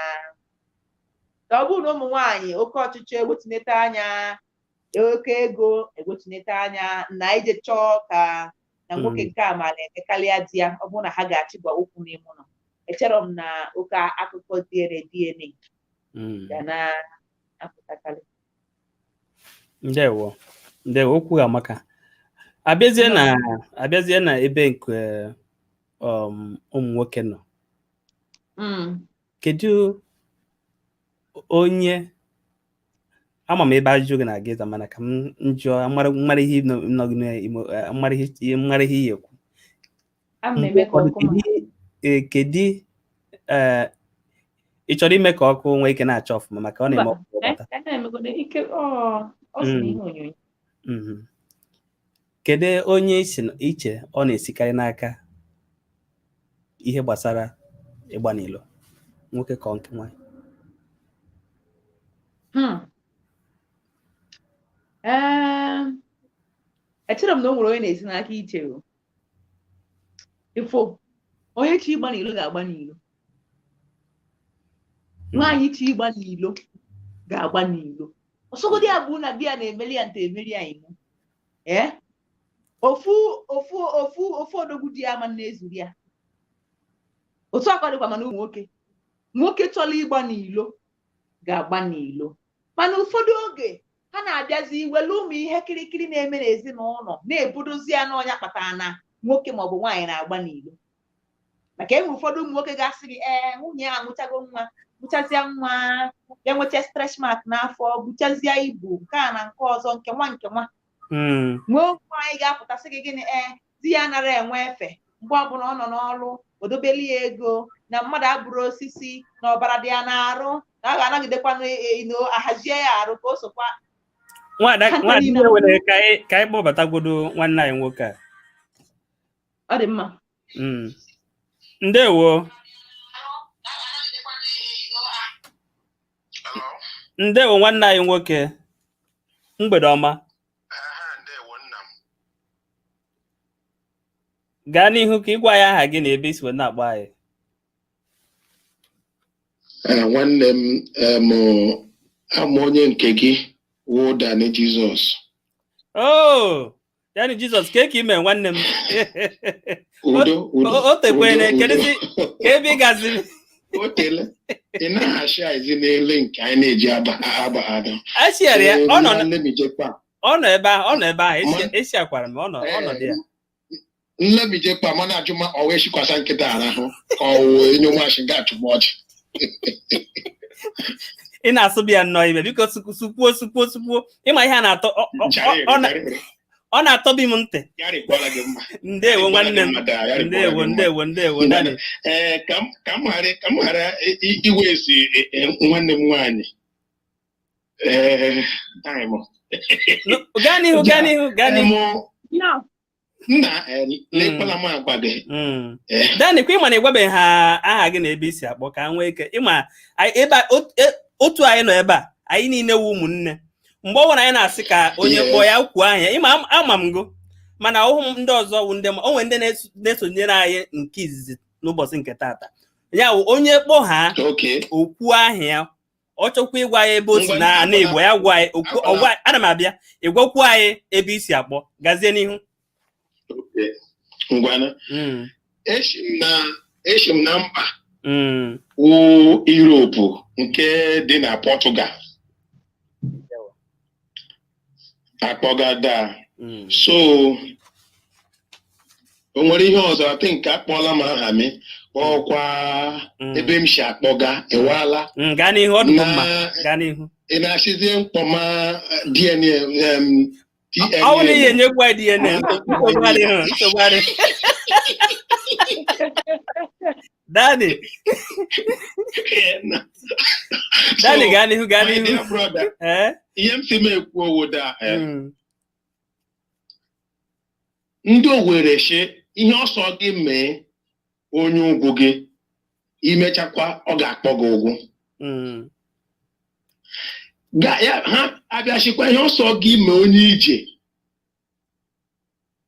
ka ọ bụrụ na ụmụ nwaanyị oke ọchịchọ egbotinete anya, oke ego egbotinete anya, na ije chọọ ka na nwoke nke a ma na-emekarịa di ya, ọ bụrụ na ha ga-achịgba okwu n'ime ụlọ, echere m na oke akụkọ DNA ga na-apụtakarị. Ndewo, ndewo, okwu amaka. Abịazie na ebe nke ụmụ nwoke nọ, kedu onye ama m ebe ajụjụ gị na-aga ịza, mana ka m njụọ mara ihe nọ gị n'ime, mara ihe i ekwu. Kedu ị chọrọ ime ka ọkụ nwee ike na-acha ọfụma maka ọ na-eme ọkụ bata? Kedu onye iche ọ na-esikarị n'aka ihe gbasara ịgba n'ilo, nwoke ka nke nwaanyị? Echere m na o nwere onye na-esi n'aka iche o. Ifo onye chi ịgba n'ilo ga-agba n'ilo, nwaanyị chi ịgba n'ilo ga-agba n'ilo, ọsọgodi ya bụ na di ya na-emeli ya nta emeli ya iwu. Ee, ofu ofu ofu ofu odogwu di ya ama na-ezuru ya. Otu aka dịkwa mana ụmụ nwoke, nwoke chọrọ ịgba n'ilo ga-agba n'ilo, mana ụfọdụ oge ha na-abịazi were ụmụ ihe kirikiri na-eme n'ezinụlọ na-ebudozi ya n'ọnya kpatara na nwoke maọbụ nwaanyị na-agba n'ilo. Maka enwe ụfọdụ ụmụ nwoke ga-asị gị, ee, nwunye ya amụchago nwa, bụchazie nwa ya, nwecha stretch mark n'afọ, bụchazie ibu nke a na nke ọzọ, nke nwa nke nwa. Nwee nwaanyị ga-apụtasị gị gịnị, ee, di ya nara enwe efe mgbe ọbụla ọ nọ n'ọrụ, o dobeli ya ego na mmadụ abụrụ osisi na ọbara dị ya n'arụ na ọ ga-anọgidekwa ino ahazie ya arụ ka o sokwa. Nwada nwere ka anyị kpọbatagodo nwanne anyị nwoke a. Ọ dị mma. Ndewo, ndewo, nwanne anyị nwoke, mgbede ọma. Ndewo nna m. Gaa n'ihu ka ịgwa ya aha gị na ebe isi wee na-akpọ anyị. Nwanne m, ama onye nke gị wụ Dani Jizọs. Oh, Dani Jizọs, ka ime nwanne m. Udo, udo. O tekwene, kedụzi ka ebe ị gaziri? O tele ị na-achị azi n'ele nke anyị na-eji aba aba ada. Achịgharị ya, ọ nọ ebe ahụ, ọ nọ ebe ahụ, esiakwara m, ọ nọ dị ya. Nlemijekpa mana ajụ ma ọ wee shikwasa nkịta arahụ ka ọ wụ enyo nwachi ga-achụ m ọchị. Ị na-asụbi ya nnọọ ime, biko, sukwuo sukwuo sukwuo, ịma ihe a na-atọ. Ọ na-atọbi m ntị. Ya rịkwara gị mma. Ndewo nwanne m. Ya rịkwara gị Ndewo. mma. Ndewo, ndewo, Dani. Ee, ka m ghara iwezi nwanne m nwaanyị ee time. No, gaa n'ihu, gaa n'ihu, gaa n'ihu. No. Nna, lekwala m agwa gị. Dani, kwa ịma na ịgwabeghị ha aha gị na ebe isi akpọ, ka ha nwee ike ịma ebe otu anyị nọ ebe a. Anyị niile wu ụmụnne. Mgbe ọ bụla anyị na-asị ka onye kpọọ ya kwuo aha ya, ịma ama m gụ, mana ọhụ m ndị ọzọ wụ ndị o nwere ndị na-esonyere anyị nke izizi n'ụbọchị nke taata. Ya wụ, onye kpọọ ha okwu aha ya, ọ chọkwa ịgwa anyị ebe o si Ngwa, na ana Igbo, ya gwa anyị okwu. Akwala. Ọgwa ana m abịa ịgwakwu anyị ebe isi akpọ. Gazie n'ihu. Okay. Ngwana. Esi m na mba wụ Europe nke dị na Portugal akpọgada. So o nwere ihe ọzọ? I think akpọọla m aha m, kpọọkwa ebe m si akpọga. Ịwala? Gaa n'ihu, ọ dịkwa mma. Na Gaa n'ihu. Ị na-asịzie mkpọma DNA DNA. Ọ bụrụ na ihe enyekwa anyị DNA, nsogbu adịghị, nsogbu adịghị. Dani, Dani, So, gaa n'ihu, gaa my n'ihu. dear brother, Ee. ihe m si m ekwu owodo a, ndị Owere shi ihe ọsọ gị mee onye ugwu gị, imechakwa ọ ga-akpọ gị ụgwụ. Ya ha abịachikwa, ihe ọsọ gị mee onye ije,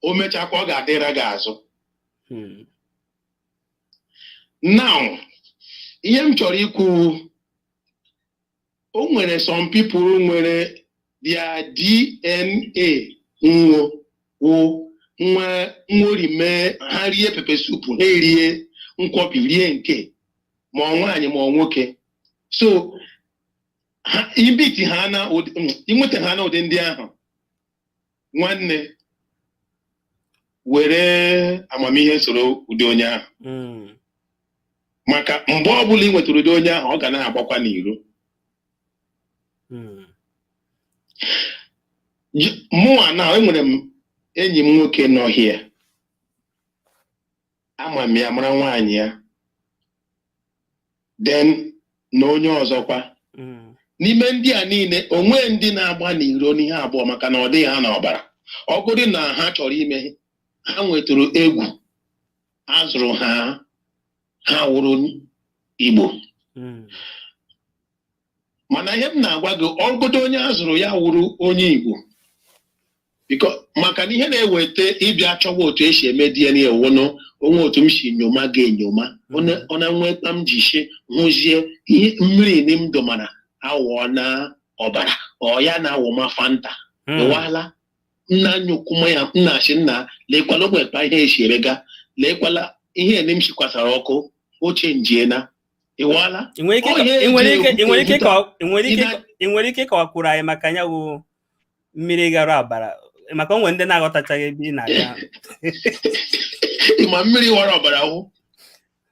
o mechakwa ọ ga-adịra gị azụ. Now, ihe m chọrọ ikwu, o nwere some people nwere their DNA nwo wụ nwa nwori mee ha rie pepper soup, ha erie nkwobi, rie nke ma ọ nwaanyị ma ọ nwoke. So ha ibiti ha na ụdị inweta ha na ụdị ndị ahụ, nwanne, were amamihe soro ụdị onye ahụ, maka mgbe ọbụla ị nwetara ụdị onye ahụ, ọ ga na-agbakwa n'iro. Mụnwa na enwere m enyi m nwoke nọ hie, ama m ya, mara nwaanyị ya, then na onye ọzọkwa. N'ime ndị a niile, onwe ndị na-agba n'iro n'ihe abụọ, maka na ọ dịghị ha n'ọbara. Ọ bụrụ na ha chọrọ ime, ha nwetụrụ egwu a zụrụ ha, ha wụrụ Igbo. Mana ihe m na-agwa gị, ọgụdụ onye a zụrụ ya wụrụ onye Igbo, biko, maka na ihe na-eweta ịbịa chọwa otu esi eme DNA wụnụ onwe otu m si nyoma gị enyoma. Ọ na nweta m ji shi hụzie ihe mmiri ni m domara awụọ na ọbara, ọ ya na-awụma Fanta. Ịwala nna nyụkwuma ya, nna asị, nna, lekwala, onwekpa ihe esi emega, lekwala ihe ene m shikwasara ọkụ oche njiena. Ịwala? Ị nwere ike Ọ ihe ị nwere eji ike ị nwere ike ị nwere ike ị nwere ike ịkọwakwuru anyị maka ya wụ mmiri gara ọbara, maka o nwere ndị na-aghọtachaghị ebe ị na-aga. Ịma mmiri wara ọbara hụ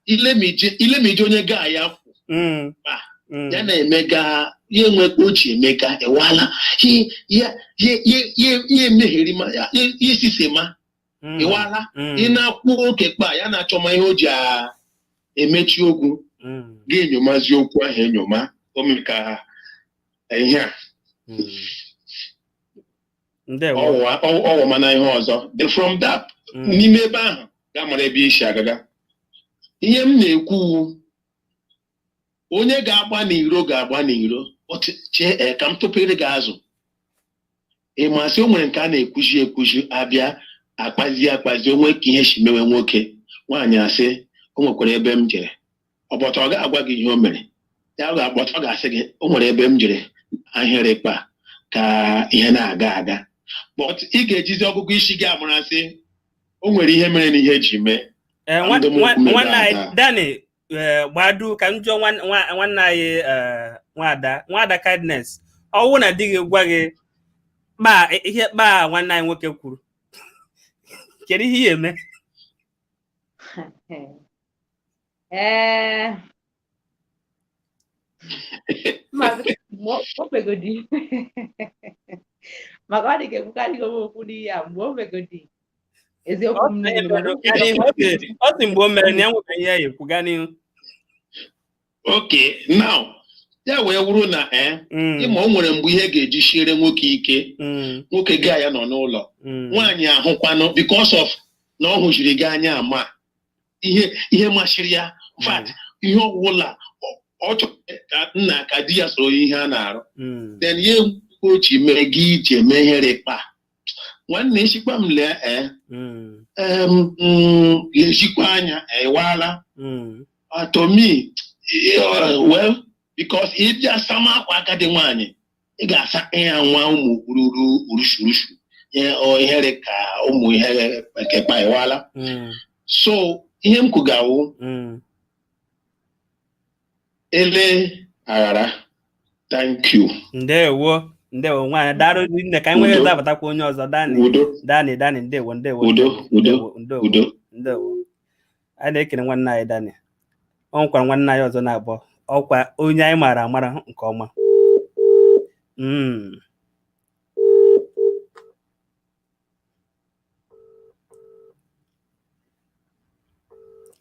ilemije onye gaa ya Ah, ya na-emega ya enwekwa o ji emega. Ịwala? Ya ya ya ya ya emegheri ma ya ya isise ma. Ịwala? Ị na-akwụ oke kpa ya na-achọ ma ihe o ji emechi okwu. Ga-enyomazi okwu ahụ enyoma, o mere ka ihe a. Ndewo. Ọwụwa mana ihe ọzọ the from that n'ime ebe ahụ ga mara ebe isi agaga. Ihe m na-ekwu wu, onye ga-agba n'iro ga-agba n'iro. Chee ka m tụpụrụ gị azụ. Ị masị o nwere nke a na-ekwuzi ekwuzi, abịa akpazi akpazi onwe ka ihe si mewe nwoke nwaanyị, asị o nwekwara ebe m jere ọbọta. Ọ ga-agwa gị ihe o mere ya, ọ ga-akpọta, ọ ga-asị gị o nwere ebe m jere ahịrị kpa ka ihe na-aga aga, but ị ga-ejizi ọgụgụ isi gị amarasị o nwere ihe mere na ihe eji mee. Ee, Ndị m nkume nwanne anyị ga-aga. Dani, gbadu ka m jụọ nwanne anyị, nwada Kindness, ọwụ na di gị gwa gị kpaa ihe kpaa nwanne anyị nwoke kwuru, kedu ihe ị eme? Ee, Maazị, o kpegodi Maka ọ dị ka ekwukarịghị m okwu n'ihe a mgbe o megodi eziokwu m niile, mana Gaa n'ihu, ọ sị mgbe o mere na ya nwebeghị ihe ya ekwu. Gaa n'ihu. Okay, now ya wee wụrụ na ịma o nwere mgbe ihe ga-eji shiere nwoke ike, nwoke gaa ya nọ n'ụlọ, nwaanyị ahụkwanụ because of na ọ hụjiri gị anya, ama ihe ihe masịrị ya. In fact, ihe ọbụla ọ chọrọ ka nna ka di ya soro ihe a na-arụ, then ya o ji mee gị ije mee ihere kpa nwanne echikwa m lee lejikwa anya ewala. To me, well, because ịbịa sama akwa agadi nwaanyị, ị ga-asa ya nwa ụmụ ruru urushu ihe ọ ihere ka ụmụ ihe nke kpa ewala. So ihe m kwugawo, ele aghara. Thank you. Ndewo, ndewo nwaanyị, daalụ nne. Ka anyị nwere Udo. zabatakwa onye ọzọ. Dani. Udo. Dani, Dani, ndewo, ndewo. Udo, udo. Ndewo, ndewo. Udo. Ndewo. Anyị na-ekele nwanne anyị Dani. Ọ nwekwara nwanne anyị ọzọ na-akpọ ọkwa, onye anyị maara amara nke ọma.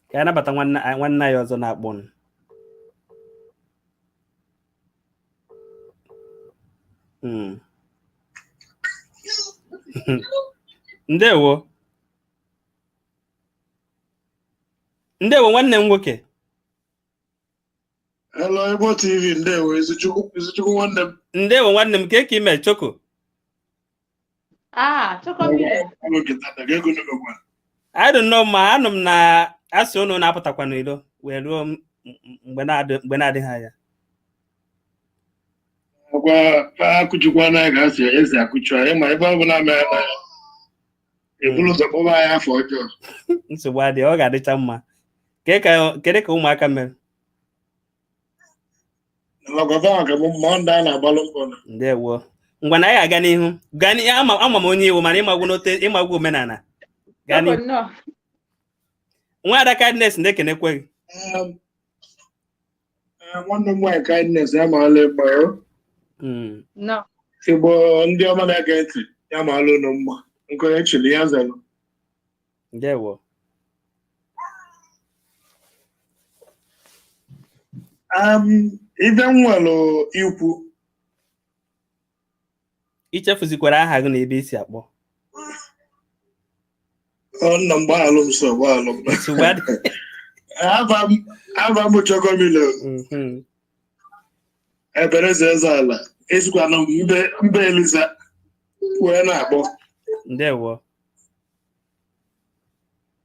Ka anyị nabata nwanne anyị ọzọ na-akpọ nụ. Ndewo, ndewo, nwanne m nwoke. Hello, Igbo TV, ndewo. Izuchukwu, Izuchukwu nwanne m. Ndewo nwanne m, ka ime choko? Ah, Chokomilo. Oge tata ga ego n'ogwa. I don't know, ma anụ m na asị unu na-apụtakwa n'ilo wee ruo mgbe na-adịghị anya. Agwa akụchukwu anaghị ka asị ezi akụchu anyị, ma ebe ọ bụla mere na ebulu ụzọ kpọba anyị afọ ọjọọ. Nsogbu adịghị, ọ ga-adịcha mma. Kedu ka ụmụaka mere? Makwa maka m mmụọ ndị a na-agbalụ mbọ na. Ndewo. Ngwa na anyị ga-aga n'ihu. Gaa n'ihu. Ama m onye iwu, mana ịmagwu n'ote ịmagwu omenala. Gaa Choko n'ihu. Nnọọ. Nwaada Kindness na-ekenekwe gị. Nwanne m nwaanyị Kindness, ya maala ịgba ya. Nnọọ. Igbo ndị ọma na-ege ntị, ya maala unu mma. Nke onye chiri ya zelu. Ndewo. Ife m nwere ikwu. Ichefuzikwara aha gị na ebe isi akpọ. Ọ nna m, gbaghalụ m, so gbaghalụ m. Nsogbu adịghị. Ava m bụ Chokomilo. Ebereze eze ala esikwana m mbe Eliza wee na-akpọ. Ndewo.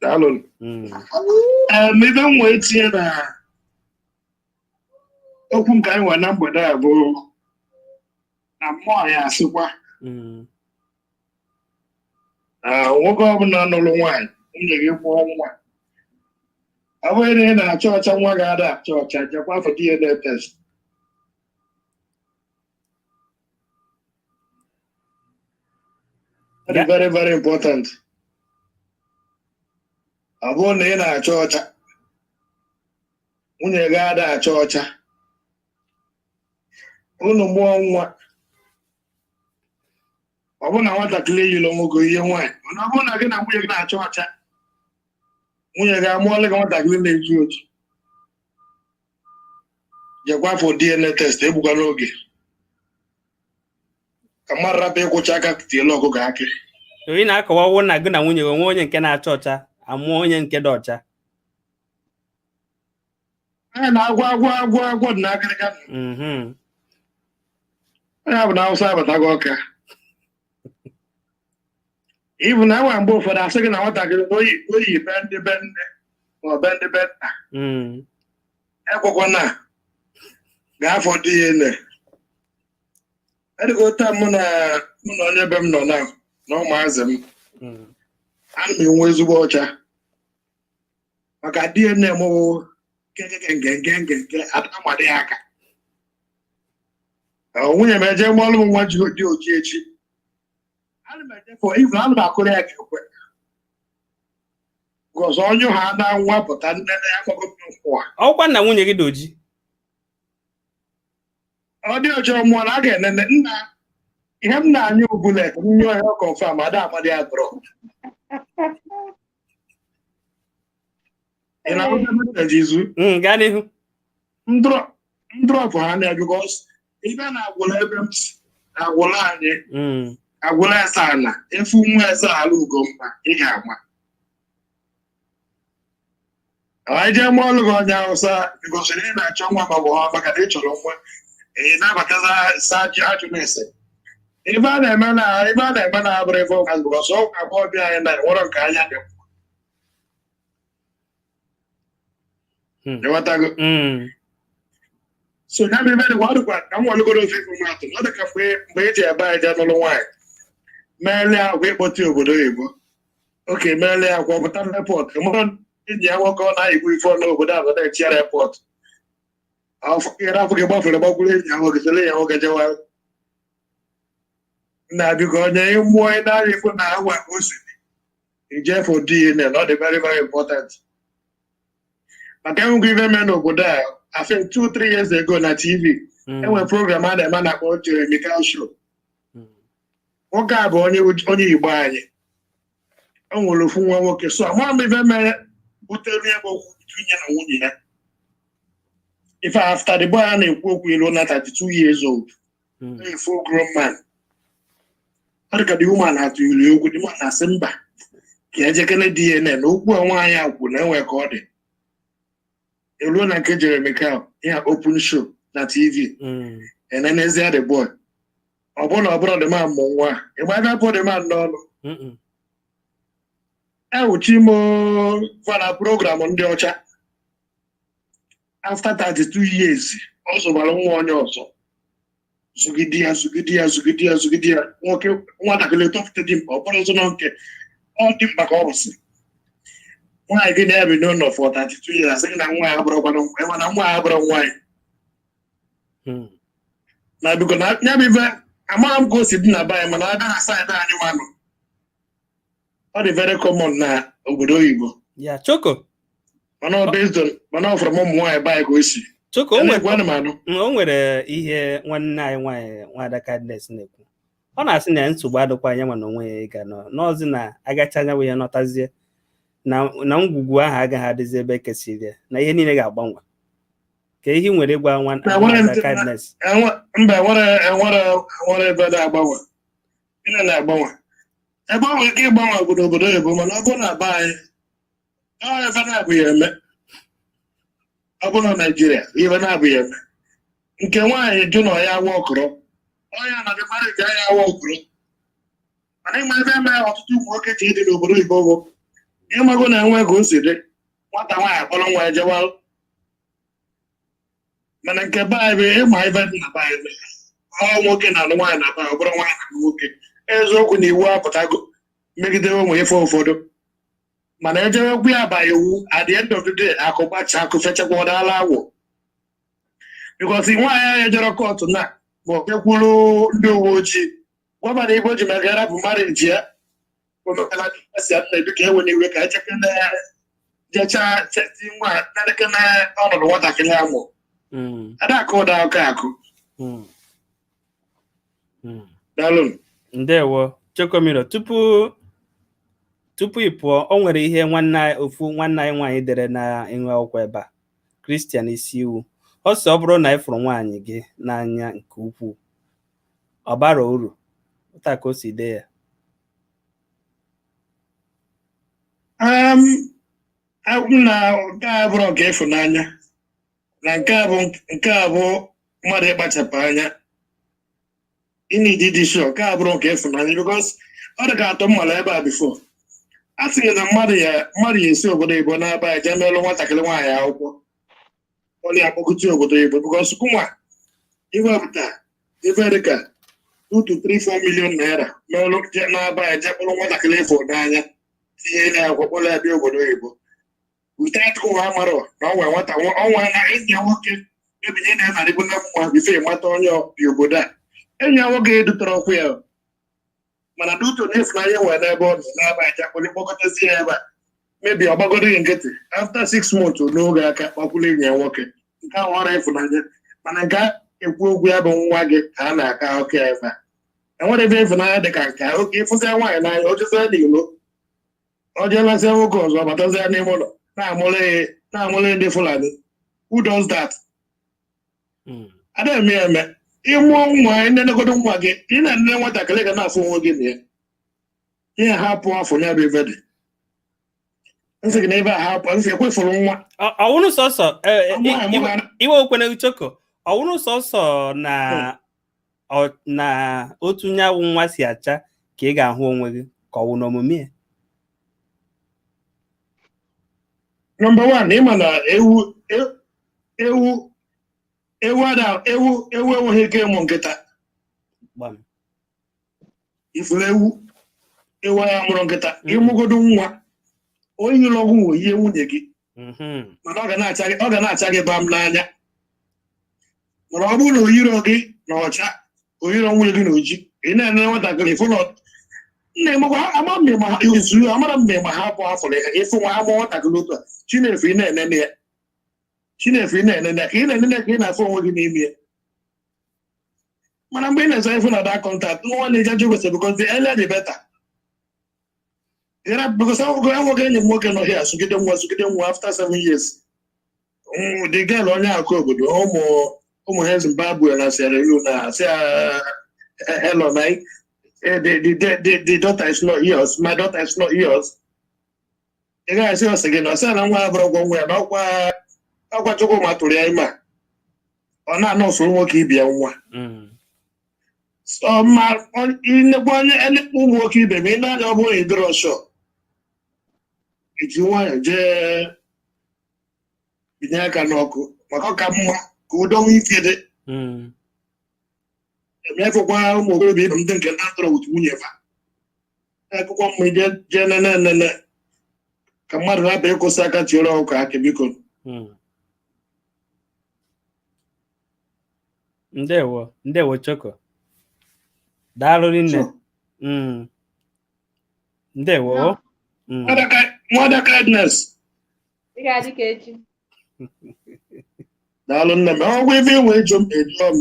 Daalụ. Ife m wee tinye na okwu nke anyị nwere na mgbede a bụ na mmụọ ya asịkwa na nwoke ọbụla nụrụ nwaanyị, nwunye gị kwụọ nwa, ọ bụghị na ị na-acha ọcha, nwa ga-ada acha ọcha. Jekwa afọ DNA test. Ọ dị very very important. Ọ bụrụ na ị na-acha ọcha, nwunye gị ada acha ọcha, unu mụọ nwa, ọ bụrụ na nwatakịrị eyiri nwoke ihe nwaanyị, mana ọ bụrụ na gị na nwunye gị na-acha ọcha, nwunye gị amụọla gị nwatakịrị na-eji oji, jekwa afọ DNA test. Egbukwa n'oge ka mmadụ rapụ ịkwụcha aka tiela ọkụkọ akị. Ị na-akọwawo na gị na nwunye gị onwe onye nke na-acha ọcha, amụọ onye nke dị ọcha. Anyị na-agwọ agwọ agwọ agwọ dị n'akịrịka. Onye bụ na Awụsa abatago ọka ịbụ na enwere mgbe ụfọdụ asị gị na nwatakịrị na oyi be ndị be nne ma ọ be ndị be nna, ekwekwana ga-afọ DNA. Edịka otu a mụ na onye be m nọ na ụmụazị m, ana m enwe ezigbo ọcha maka DNA m wụ nke amadị ya aka. Nwunye m eje mụọlụ m nwa ji dị oji echi, ana m ejefe ivu, ana m akụrụ ya ka ekwe gọzọ onye ha na nwa pụta nne ya kpọgo m nkwụwa. Ọkwa na nwunye gị dị oji. Ọ dị ọjọọ mụọ na a ga-enene nna. Ihe m na-anya bullet m nyụọ ya, confirm ada amadi ya dọrọ. Ị na-ahụta ebe m na-eji izu? Gaa n'ihu. Ndrọpụ ha na because ibe na-agwụla ebe m si agwụla anyị, agwụla eze ala efu nwa eze ala Ugomma, ị ga-ama. Anyị jee mụọ ọlụ gị onye Awụsa gosiri ị na-achọ nwa ma ọ bụ ha maka na ị chọrọ nwa, ị nabataza sa ajụ na-ese ibe a na-eme na ibe a na-eme na abụrụ ife ụka because ọgwụ agbọghọbịa anyị na enwere nke anya dị. Ịghọtago? So ya bụ ibe dịkwa, ọ dịkwa ka m welugoro ofe ife atụ, ọ dịka mgbe eji ebe anyị jee nụlụ nwaanyị meele akwa ịkpọta obodo oyibo, oke meele akwa ọpụta n'epọt, mụrụ enyi ya nwoke ọ na-ayikwu ife ọnụ obodo abụ na-echi ya repọt ịra afọ gị gbafere gbakwuru enyi ya nwoke, sere ya nwoke jewa nna biko onye ịmụọ ị na-anya ifu na agwa ka o si dị ije for DNA na ọ dị very very important maka enwekwa ife mee n'obodo a. I think 2-3 years ago na TV, enwere program a na-eme na-akpọ Jeremy Kyle Show. Nwoke a bụ onye Igbo anyị, o nwere ofu nwa nwoke, so ama m ife mere butere ya bụ okwu between ya na nwunye ya. Ife after the boy a na-ekwu okwu ilu na 32 years old, a full grown man, ọ dị ka the woman atụ ilu okwu, the man na-asị mba, ka ejekene DNA na okwu a nwaanyị a kwu na enwe ka ọ dị eruo na nke Jeremy Kyle ya open show na TV. Enenezie the boy, ọ bụrụ na ọ bụrụ the man mụ nwa, ịgba ebe pụ the man n'ọnụ. Ewuchi m fana program ndị ọcha, after 32 years ọ zụbara nwa onye ọzọ, zụgide ya, zụgide ya, zụgide ya, zụgide ya, nwoke nwatakịrị tọpụta dị mkpa, ọ bụrụ ọzọ na nke ọ dị mkpa ka ọ bụsị nwaanyị gị na-ebi n'ụlọ for 32 years, asị gị na nwa ya abụrụkwana nwa, mana nwa ya abụrụ nwaanyị. Na biko na ya bụ ife amaghị m ka o si dị na be anyị, mana abịa na side anyị nwanụ, ọ dị very common na obodo oyibo. Ya choko. Mana ọ based on, mana ọ fọrọ m ụmụ nwaanyị be anyị ka o si. Choko, o nwere na-ekwu anụmanụ. O nwere ihe nwanne anyị nwaanyị, nwada Kindness, na-ekwu. Ọ na-asị na nsogbu adịkwa anya mana onwe ya ịga nọ n'ọzi na agacha anya ya nọtazie na ngwugwu ahụ agaghị adịzi ebe ekesiri ya na ihe niile ga-agbanwe. Ka ihe ị nwere ịgwa Na nwere nwada Kindness? Mba, enwere ebe na-agbanwe, ihe na-agbanwe ebe ọ nwere ike ịgbanwe obodo oyibo, mana ọ bụrụ na be anyị, ọ ebe na-abụghị eme. Ọ bụrụ na Naijiria, ibe na-abụghị eme nke nwaanyị jụ na ya awa ọkụrụ ọya na dị mmadụ ji anya awa ọkụrụ, mana ịma ebe eme ọtụtụ ụmụ nwoke ji ịdị n'obodo oyibo bụ ịmago na enwe ka o si dị nwata nwaanyị akpọrọ nwa ya jewa, mana nke be anyị bụ ịma ibe dị na be anyị, ọ nwoke na-alụ nwaanyị na be anyị, ọ bụrụ nwaanyị na-alụ nwoke. Eziokwu na iwu apụtago megide ụmụ ife ụfọdụ, mana ejewekwu ya ba iwu, at the end of the day akụ gbacha akụ fechakwa ọdala awọ, because nwaanyị ahụ ejere court na ma ọ jekwuru ndị uwe ojii gwabara igbo ji maka yarapụ marriage ya omekala si nna ebi ka ewe n'iwe ka echekene jechaa cheti nwa narịkene ọnọdụ nwatakịrị amụ. Ada akụ ụda akụ akụ. Daalụ. Ndewo, Chokomiro. Tupu ị pụọ, o nwere ihe nwanne anyị, ofu nwanne anyị nwaanyị dere na ịnwe akwụkwọ ebe a, Christian isi iwu. Ọ sị ọ bụrụ na ị fụrụ nwaanyị gị n'anya nke ukwuu, ọ bara uru taa ka o si dee ya. M na nke a bụrụ nke ịfụnanya na nke a bụ mmadụ ịkpachapụ anya ịnidi dị sure, nke a bụrụ nke ịfụnanya, because ọ dị ka atọ mmala ebe a before a sị na mmadụ ya esi obodo oyibo na-aba ya jee melụ nwatakịrị nwaanyị akwụkwọ ọlị akpọkụta obodo oyibo, because kụnwa iwepụta ife dịka 2 to 3 4 million naira melụ jee na-aba ya jee kpọrọ nwatakịrị ịfụ n'anya tinye ya akwụkwọ kpọrọ ya bịa obodo oyibo without kụwa amarọ na ọ nwere nwata ọnwa na enyi ya nwoke ebinye na narịgo na mma before mata onye bi obodo a, enyi ya nwoke edutere ọkwụ ya, mana duto na ịfụnanya nwere n'ebe ọ nọ n'aba aja kpọrọ kpọkọtazi ya ebe a mebi ọgbagoro gị nkịtị, after 6 months n'oge aka kpakwuru enyi ya nwoke nke ahụ ọrụ ịfụnanya, mana nke a ekwu okwu ya bụ nwa gị ka a na-aka akụkọ ya ebe a. Enwere ebe ịfụnanya dị ka nke a, oke ịfụsịa nwaanyị n'anya, o jezie n'ilo, o jelasịa nwoke ọzọ, batazie n'ime ụlọ na-amụrụ ndị Fulani. Who does that? Ada eme ya eme. Ịmụọ nwa, nenegodo nwa gị, ị na-enene nwatakịrị ga na-afụ onwe gị na ya. Ihe hapụ afọ ya bụ ife dị nsị gị na ebe a hapụ nsị ekwefuru nwa. Ọwụrụ sọsọ iwe okwene Choko, ọwụrụ sọsọ na na otu nyanwụ nwa si acha ka ị ga-ahụ onwe gị, ka ọ wụ n'omume ya. Number one, ịma na ewu ewu ewu ada ewu ewu enweghị ike ịmụ nkịta. Ifuru ewu ewu ya mụrụ nkịta. Ịmụgodo nwa onye nyere ọgwụ nwe ihe nwunye gị, mana ọ ga na-acha gị bam n'anya. Mana ọ bụrụ na oyiro gị na ọcha, oyiro nwunye gị na oji, ị na-ene nwatakịrị ịfụ na nna emekwa ama mmemme izu amara mmemme ha bụ afọ ịfụ nwa amụ nwatakịrị otu a. Chinefu, ị na-enene ya, Chinefu, ị na-enene ya, ka ị na-enene ka ị na-afụ onwe gị n'ime ya. Mana mgbe ị na-ese ịfụ na that contact nwa na-eje jụ kwesịrị, because the earlier the better. Because enweghị enyi m nwoke nọ here sugide nwa after 7 years, the girl onye akụ obodo ụmụ ụmụ ha Zimbabwe na Sierra Leone na hello na the daughter is not yours, my daughter is not yours. Ị gaghị asị ọsị gị na ọsị na nwa abụrụ ụgwọ nwa ya na ọkwa ọkwa Chukwuma tụrụ ya ime a ọ na-anọ usoro nwoke ibia nwa. So ma inekwa onye ụmụ nwoke ibe ma ị na-anya, ọ bụrụ na ị dịrọ sure, eji nwayọọ jee binye aka n'ọkụ, maka ọ ka mma ka udo nwee ike dị. Emefụkwa ụmụ okorobịa ibe m ndị nke na-atọrọ otu nwunye fa akụkọ mma ije jee nene nene ka mmadụ na-abịa ịkwụsị aka tiere ọkụ aka, biko. Ndewo, ndewo Choko, daalụ rinne. Ndewo. Nwada Kindness. Ị ga-adị ka echi. Daalụ nne m. Ọgwụ ife inwe ịjụ m, ejụọ m.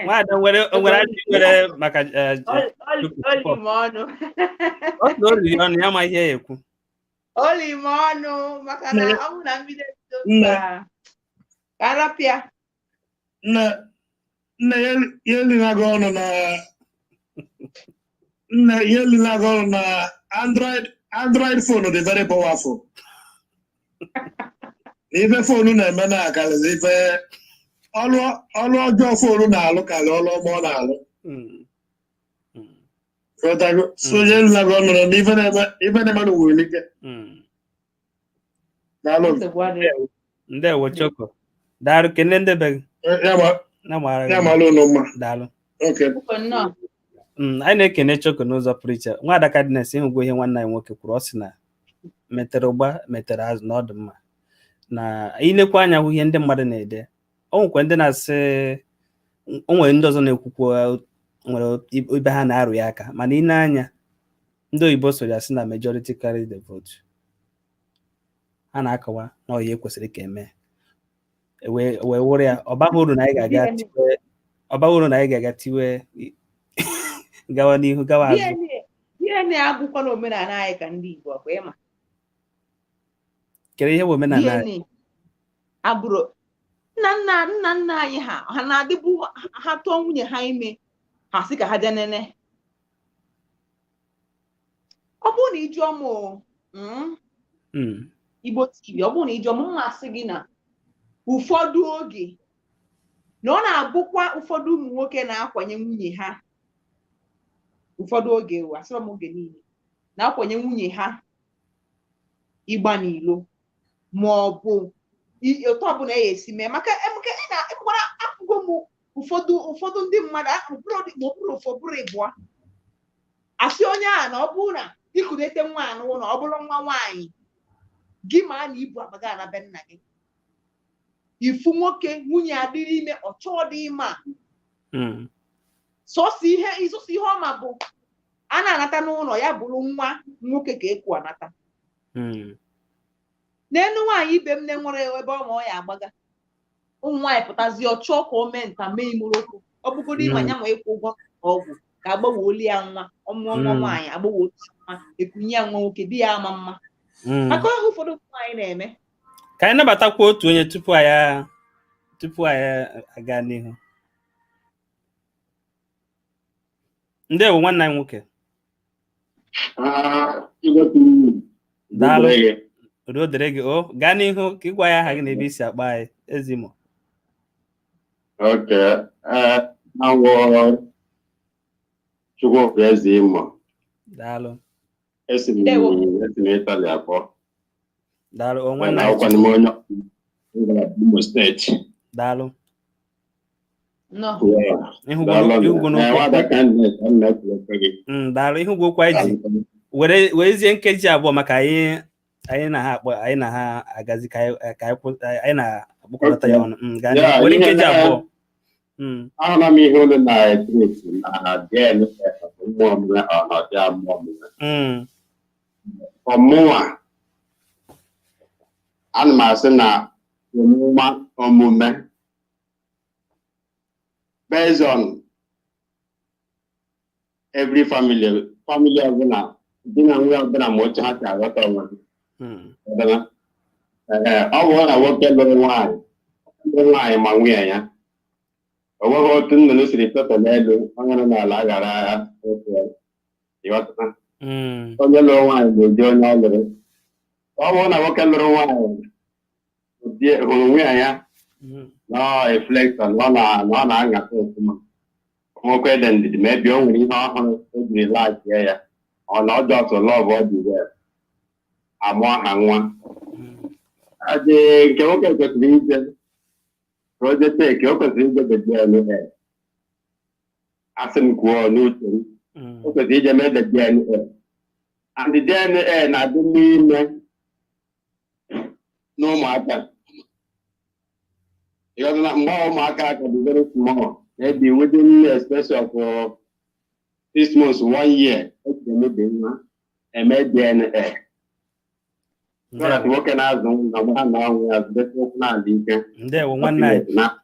Nwada nwere nwere ajụjụ nwere maka Oli m ọnụ. Ọ sị na o riri ọnụ ya ma ihe ya ekwu. Oli m ọnụ maka na ọ bụ na mbido ebido ka arapịa. Nne, nne, ya elinago ọnụ na nne ya elinago ọnụ na Android phone dị very powerful. Na ife phone na-eme na akarịzi ife ọrụ ọrụ ọjọọ phone na-alụ karịa ọrụ ọma ọ na-alụ. Ghọtago? So ya elinago ọnụ na ife na-eme n'ụwa ike. Daalụ. Nsogbu adịghị. Ndewo Choko, daalụ, kene ndị be gị. Ya ma na mara ya gị. Mara unu mma. Daalụ. Okay. Biko nnọọ. Anyị na-ekene Choko n'ụzọ pụrụ iche. Nwaada Kindness, ịhụgwo ihe nwanne anyị nwoke kwuru. Ọ sị na metere ụgba metere azụ na ọ dị mma na ilekwa anya hụ ihe ndị mmadụ na-ede. O nwekwa ndị na-asị, o nwere ndị ọzọ na-ekwukwa nwere ibe ha na-arụ ya aka, mana ị na-anya ndị oyibo so ya sị na majority carry the vote. Ha na-akọwa na ọ ihe kwesịrị ka eme wee wee wụrụ ya. Ọ baghị uru na anyị ga-aga tiwe, ọ baghị uru na anyị ga-aga tiwe gawa n'ihu gawa azụ. DNA DNA abụkwa na omenala anyị ka ndị Igbo ọkwa ịma. Kedu ihe bụ omenala anyị? DNA abụrụ nna nna nna nna anyị ha ha na-adịbụ ha tụọ nwunye ha ime, ha sị ka ha jee nene. Ọ bụrụ na ị jụọ m o, Igbo TV, ọ bụrụ na ị jụọ m, mma asị gị na ụfọdụ oge na ọ na-abụkwa ụfọdụ ụmụ nwoke na-akwanye nwunye ha ụfọdụ oge, o asịrọ m oge niile, na-akwanye nwunye ha ịgba n'ilo ma ọ bụ otu ọbụla ya esi mee, maka maka ị na ịgwara afụgo m ụfọdụ ndị mmadụ ma ọ bụrụ ụfọ bụrụ ịbụọ asị onye a na ọ bụrụ na ikulete nwa a n'ụlọ, ọ bụrụ nwa nwaanyị gị, ma na ibu akpa na be nna gị, ifu nwoke nwunye adịrị ime, ọ chọọ dị ime a. Sọsọ ihe ọma bụ a na-anata n'ụlọ ya bụrụ nwa nwoke ka ekwu anata. N'elu nwaanyị ibe m na-enwere ebe ọ ma ọ ya agbaga, ụmụ nwaanyị pụtazi, ọ chọọ ka o mee nta mee imurokwu, ọ bụgodo ịma ya ma ịkwụ ụgwọ ọgwụ. Ka agbawolu ya nwa, ọmụọ nwa nwaanyị, agbawolu ya nwa, ekunye ya nwa nwoke, di ya ama mma maka ọhụ ụfọdụ ụmụ nwaanyị na-eme. Ka anyị nabatakwa otu onye tupu anyị aga n'ihu. Ndewo, nwanne anyị nwoke. Daalụ. Udo dịrị gị. O gaa n'ihu ka ịgwa ya aha gị na ebe isi akpa anyị, Ezimo. Okay. Awọ Chukwuka Eze Imo. Daalụ. Esi m Ndewo. esi m Italy akpọ. Daalụ o nwanne Na anyị. akwụkwọ m onye ngalaba Imo Steeti. Daalụ. Nnọọ. Ịhụgo Daalụ. ịhụgo n'okwu Nwada Kindness, m na-ekelekwa gị. Daalụ. Ịhụgo okwu anyị ji were werezie nkeji 2 maka anyị na ha akpọ, anyị na ha agazi ka anyị na-akpọkọta ya ọnụ. Gaa n'ihu. Yeah, Were ihe nkeji 2. Ahụla m ihe unu na-etreti na DNA mmụọ omume ọ na ọdị mmụọ omume. Ọmụnwa, ana m asị na omume omume based on every family ọbụla, di na nwunye ọbụla, ma otu ha si aghọta onwe ha. Ọbụla. Ee, ọ bụrụ na nwoke lụrụ nwaanyị ma nwunye ya o nweghị otu nnụnụ siri fefe n'elu, onye nọ n'ala aghara otu ya. Ịghọtara? Onye lụrụ nwaanyị bụ ụdị onye ọ lụrụ. Ọ bụrụ na nwoke lụrụ nwaanyị hụrụ nwunye ya na ọ reflection na ọ na-aṅata ọfụma, nwoke dị ndidi, ma ebe o nwere ihe ọhụrụ o jiri lakie ya, ọ na ọ just love ọ dị well, amụọ ha nwa. Adị nke nwoke kwesịrị ije ka o jee take, o kwesịrị ije the DNA. Asị m kwuo n'uche m, o kwesịrị ije mee the DNA, and the DNA na-adị n'ime n'ụmụaka. Ịghọtala? Mgbe ụmụaka ka dị very small, maybe within a space of 6 months, one year, ejiri emebi nwa eme DNA so that nwoke na-azụ nwa nwa na ọnwụ ya zụdete okwu na-adị ike. Ndewo, nwanne anyị. Na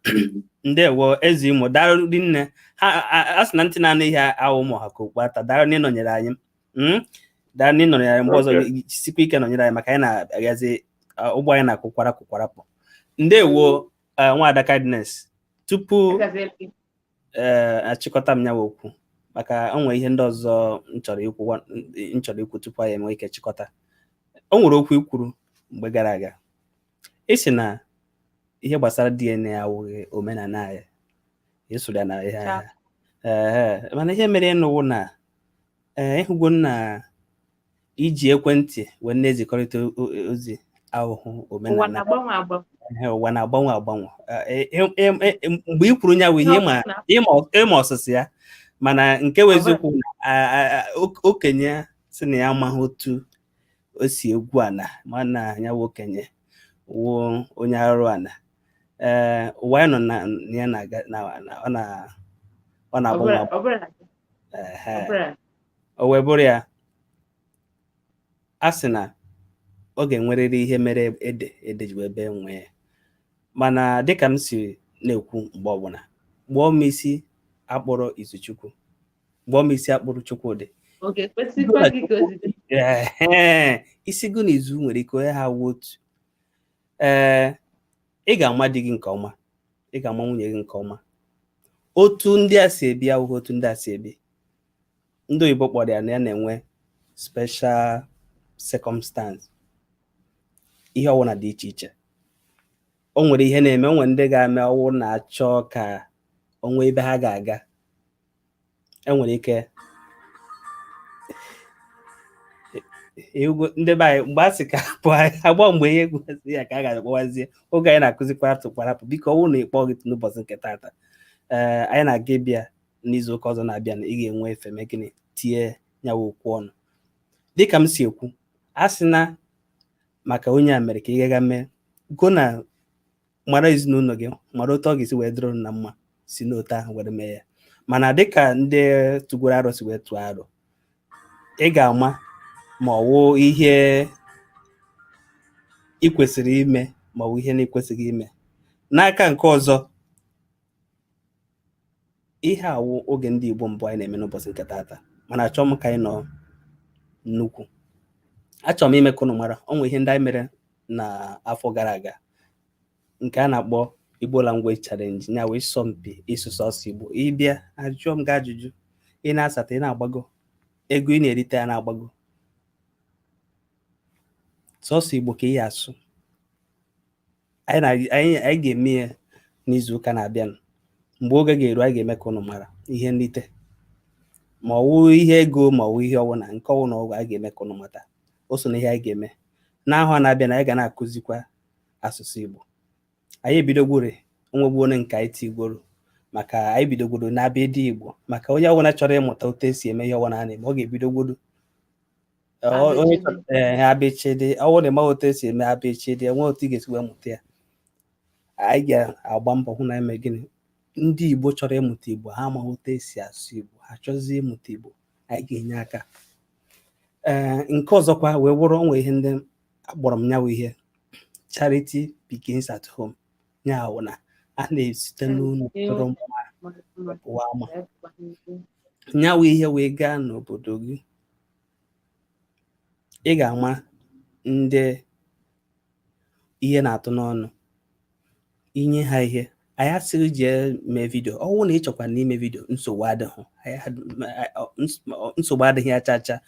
Ndewo, Eze Imo. Daalụ rinne. Ha a sị na ntị na-anụ ihe awụ ụmụ ha ka okpu ata. Daalụ na ịnọnyere anyị. Daalụ na ịnọnyere anyị. Mgbe ọzọ, jisikwa ike nọnyere anyị maka anyị na-agazi ụgbọ anyị na-akụ kwarapụ kwarapụ. Ndewo, nwaada Kindness. Tupu ee achịkọta m nyawa okwu, maka o nwere ihe ndị ọzọ m chọrọ ikwu tupu anyị enwe ike chịkọta, o nwere okwu ikwuru mgbe gara aga, ị sị na ihe gbasara DNA awụghị omenala anyị, ịsụrụ ya na ihe ahịa ee, mana ihe mere ịnụwụ na ee ịhụgo na iji ekwentị wee na-ezikọrịta ozi ahụhụ Ụwa omenala. na-agbanwe agbanwe. Ehe, ụwa na-agbanwe agbanwe. Mgbe i kwuru ya bụ ihe ịma ọsịsị ya, mana nke bụ eziokwu na okenye si na ya amaghị otu o si egwu ana, mana ya bụ okenye wụ onye arụ ana. Ee, ụwa anyị nọ na ya na-aga ọ na-agbanwe Ọ bụrụ na Ehe. ọ bụrụ O wee bụrụ ya, a sị na ọ ga-enwerịrị ihe mere ede ede ji wee bee nwee, mana dịka m si na-ekwu mgbe ọbụla, gbụọ m isi akpọrọ Izuchukwu, gbụọ m isi akpụrụ Chukwudị. Oge kwesịkwa gị ka ozite. Ehe, isi gụ na izu nwere ike onye ha wụ otu. Ee, ị ga-ama di gị nke ọma, ị ga-ama nwunye gị nke ọma. Otu ndị a si ebi awụghị otu ndị a si ebi. Ndị oyibo kpọrọ ya na ya na-enwe special circumstance. Ihe ọbụla dị iche iche, o nwere ihe na-eme. O nwere ndị ga-eme ọwụ na-achọ ka o nwee ebe ha ga-aga, enwere ike ịhụgo ndị be anyị mgbe a sị ka pụọ agba mgbe ihe egwuzi ya ka a ga-akpọwazie oge anyị na-akụzi kwarapụ kwarapụ. Biko, ọ bụrụ na ịkpọ gị n'ụbọchị nke taata, ee, anyị na-aga ịbịa n'izu ụka ọzọ na-abịa na ị ga-enwe efe mee gịnị, tie nyawa okwu ọnụ. Dịka m si ekwu, a sị na maka onye a mere ka ị gaga mee go na mara ezinụlọ gị, mara otu ọ ga-esi wee dịrị unu na mma, si n'otu ahụ were mee ya. Mana dịka ndị tụgoro arọ si wee tụọ arọ, ị ga-ama ma ọ wụ ihe ị kwesịrị ime ma ọ bụ ihe na-ekwesịghị ime. N'aka nke ọzọ, Ihe awụ oge ndị Igbo mbụ anyị na-eme n'ụbọchị nke taata, mana achọọ m ka anyị nọ nnukwu. Achọrọ m ime ka unu mara o nwere ihe ndị anyị mere na afọ gara aga nke a na-akpọ Igbo Language Challenge, ya wee ịsọmpi ịsụ sọsọ Igbo. Ịbịa ajụọ m gị ajụjụ, ị na-asata, ị na-agbago, ego ị na-erite ya na-agbago. Sọsọ Igbo ka ị ya asụ. Anyị ga-eme ya n'izu ụka na-abịanụ. Mgbe oge ga-eru, anyị ga-eme ka unu mara ihe nrite, ma ọ wụ ihe ego, ma ọ wụ ihe ọwụna nke ọwụ na ọgwụ, anyị ga-eme ka unu mata. O so na ihe anyị ga-eme n'ahụ a na-abịa na anyị ga na-akụzikwa asụsụ Igbo. Anyị ebidogwore onwegbuone nke anyị tigworo, maka anyị bidogworo na-abịa dị Igbo, maka onye ọbụla chọrọ ịmụta otu esi eme ihe ọbụla a na-eme, ọ ga-ebidogwodo onye chọrọ ee abịchịdị. Ọ bụrụ na ị maghị otu esi eme abịchịdị, enwe otu ị ga-esi wee mụta ya. Anyị ga-agba mbọ hụ na eme gịnị? Ndị Igbo chọrọ ịmụta Igbo, ha amaghị otu esi asụ Igbo, ha chọzie ịmụta Igbo, anyị ga-enye aka. Ee, nke ọzọkwa wee wụrụ, onwe ihe ndị akpọrọ m nyawa ihe "Charity begins at home", ya wụ na a na-esite n'ụlọ tụrụ mma pụwa ama. Nyawa ihe wee gaa n'obodo gị, ị ga-ama ndị ihe na-atụ n'ọnụ, inye ha ihe. Anyị asịghị jee mee video. Ọ bụrụ na ị chọkwa n'ime video, nsogbu adịghị, nsogbu adịghị ya cha cha.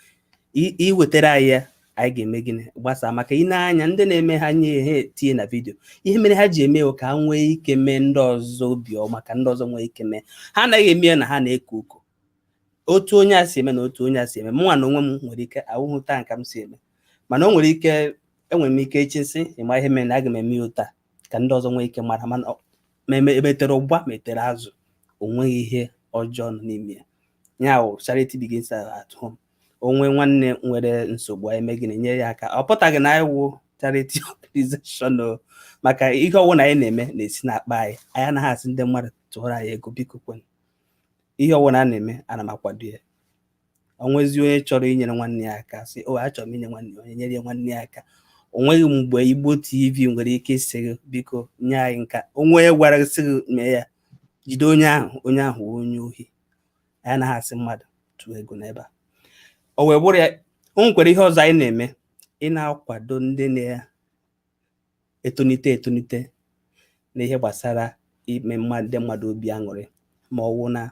Iwetara anyị ya, anyị ga-eme gịnị? Gbasaa. Maka ị na-anya ndị na-eme, ha nye ha etinye na video. Ihe mere ha ji eme ka ha nwee ike mee ndị ọzọ obiọma, ka ndị ọzọ nwee ike mee. Ha anaghị eme ya na ha na-eko uko. Otu onye a si eme na otu onye a si eme, mụnwa na onwe m nwere ike awụhụ taa nka m si eme, mana o nwere ike enwere m ike echi nsị ịma ihe mere na aga m eme ya taa ka ndị ọzọ nwee ike mara. Mana ma emetere ụgba, metere azụ, o nweghị ihe ọjọọ nọ n'ime ya. Ya wụ charity begins at home. Onwe nwanne nwere nsogbu, anyị eme gịnị? Nye ya aka. Ọ pụtaghị na anyị wụ charity organization o, maka ihe ọwụ na anyị na-eme na-esi n'akpa anyị. Anyị anaghị asị ndị mmadụ tụọrọ anyị ego, biko kwen. Ihe ọwụ na a na-eme, ana m akwado ya. Onwezi onye chọrọ inyere nwanne ya aka, sị o achọrọ m inye nwanne ya, onye nyere ya nwanne ya aka. O nweghị mgbe Igbo TV nwere ike isi gị, "Biko nye anyị nka." Onwe onye gwara gị sị gị mee ya, jide onye ahụ, onye ahụ wụ onye ohi. Anyị anaghị asị mmadụ tụọ ego n'ebe a. O wee bụrụ ya, o nwekwara ihe ọzọ anyị na-eme, ị na-akwado ndị na-etonite etonite n'ihe gbasara ime ndị mmadụ obi aṅụrị, ma ọ wụ na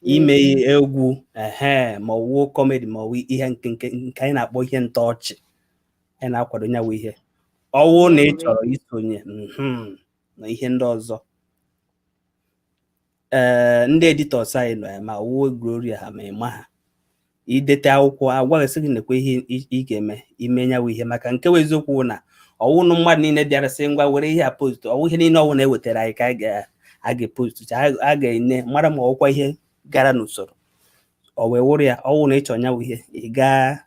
ime egwu ehe, ma ọ wụ comedy, ma ọ wụ ihe nke anyị na-akpọ ihe ntọọchị. Anyị na-akwado nyawu ihe ọwụ na ị chọrọ isonye na ihe ndị ọzọ. Ee, ndị editors anyị nọ ya, ma wuo Gloria ha, ma ịma ha idete akwụkwọ, agwaghịsị gị nekwe ihe ị ga-eme ime nyawu ihe. Maka nke bụ eziokwu na ọwụnụ mmadụ niile bịara sị ngwa were ihe a post, ọwụ ihe niile ọwụ na-ewetara anyị ka a ga-epost, a ga-ene mara ma ọwụkwa ihe gara n'usoro. O wee wụrụ ya, ọwụ na ịchọ nyawu ihe, ị gaa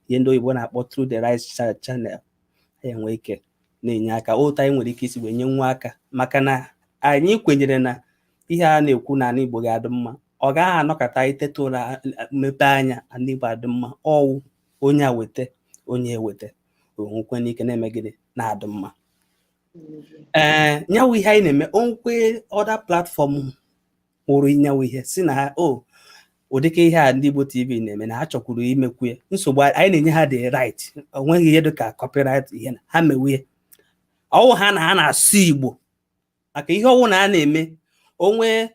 ihe ndị oyibo na-akpọ through the right channel, anyị enwee ike na-enye aka otu anyị nwere ike isi wee nye nwa aka. Maka na anyị kwenyere na ihe a na-ekwu na ala Igbo ga-adị mma, ọ gaghị anọkọta iteta ụra mepee anya, ala Igbo adị mma. Ọwụ onye a weta, onye eweta, onwekwe n'ike na-eme gịnị na-adị mma. Ee, nyawu ihe anyị na-eme, onwekwe other platform hụrụ nyawu ihe si na ha o ụdịka ihe a ndị Igbo TV na-eme na ha chọkwuru imekwu ya, nsogbu, anyị na-enye ha the right. O nweghị ihe dịka copyright, ihe na ha mewe ọwụ ha na ha na-asụ Igbo. Maka ihe ọwụ na a na-eme, onwe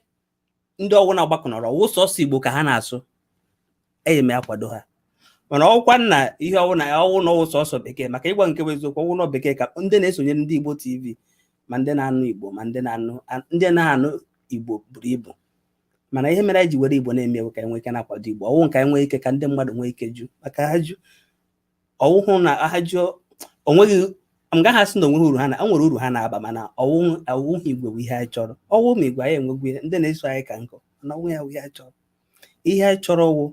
ndị ọwụ na-agbakọnọrọ ọwụ sọsọ Igbo ka ha na-asụ, enye m akwado ha. Mana ọwụkwa na ihe ọwụ na ọwụ na ọwụ sọsọ bekee, maka ịgwa nke bụ eziokwu, ọwụ na bekee ka ndị na-esonyere ndị Igbo TV, ma ndị na-anụ Igbo ma ndị na-anụ Igbo buru ibu. Mana ihe mere anyị ji were Igbo na-eme ewu ka anyị nwee ike na-akwado Igbo, ọwụ nke anyị nwee ike ka ndị mmadụ nwee ike jụ, maka ha jụ ọwụhụ na ha jụọ, onweghị m gaghị asị na onweghị uru ha na o nwere uru ha na-aba. Mana ọwụhụ Igbo bụ ihe anyị chọrọ. Ọwụ ma Igbo anyị enwegwu ya, ndị na-eso anyị ka nkụ, mana ọwụ ya bụ ihe anyị chọrọ. Ihe anyị chọrọ wụ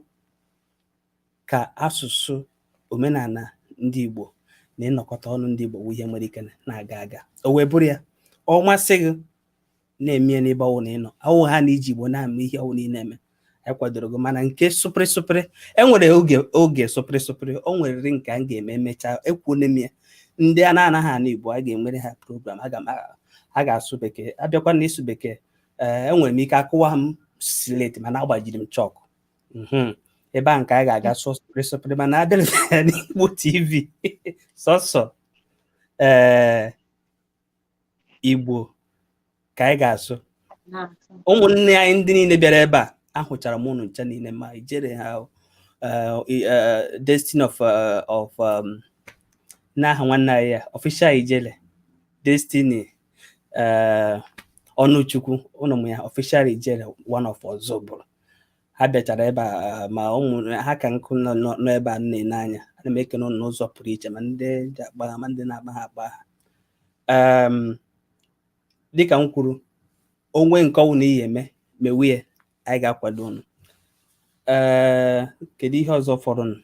ka asụsụ, omenala ndị Igbo na ịnọkọta ọnụ ndị Igbo wụ ihe nwere ike na-aga aga. O wee bụrụ ya, ọ masị gị na-eme ya n'ebe ọwụ na ịnọ, ọwụ ha na iji Igbo na-ama ihe ọwụ na ị na-eme, anyị kwadoro gị. Mana nke sụpịrị sụpịrị, e nwere oge oge sụpịrị sụpịrị, o nweriri nke a ga-eme emechaa ekwuone m ya. Ndị a na-anaghị anụ Igbo, a ga-enwere ha program, a ga-asụ bekee. Abịakwa na ịsụ bekee, ee, enwere m ike akụwa m slate, mana agbajiri m chalk. Ebe a nke anyị ga-aga sụpịrị sụpịrị, mana abịa n'Igbo TV, sọsọ ee Igbo ka anyị ga-asụ. Ụmụnne anyị ndị niile bịara ebe a, ahụchara m unu ncha niile, ma ijere ha, Destiny of n'aha nwanne anyị ya, Official Ijele, Destiny, Ọnụchukwu, ụnụ m ya, Official Ijele, one of ọzọ bụrụ ha bịachara ebe a, ma ụmụ ha ka nkụ nọ ebe a na-ene anya. Ana m ekene ụnụ n'ụzọ pụrụ iche, ma ndị ji akpa ha, ma ndị na-akpa ha akpa ha. Dịka m kwuru, onwe nke ọwụ na iyi eme mewe, anyị ga-akwado ụnụ. Ee, kedu ihe ọzọ fọrọnụ?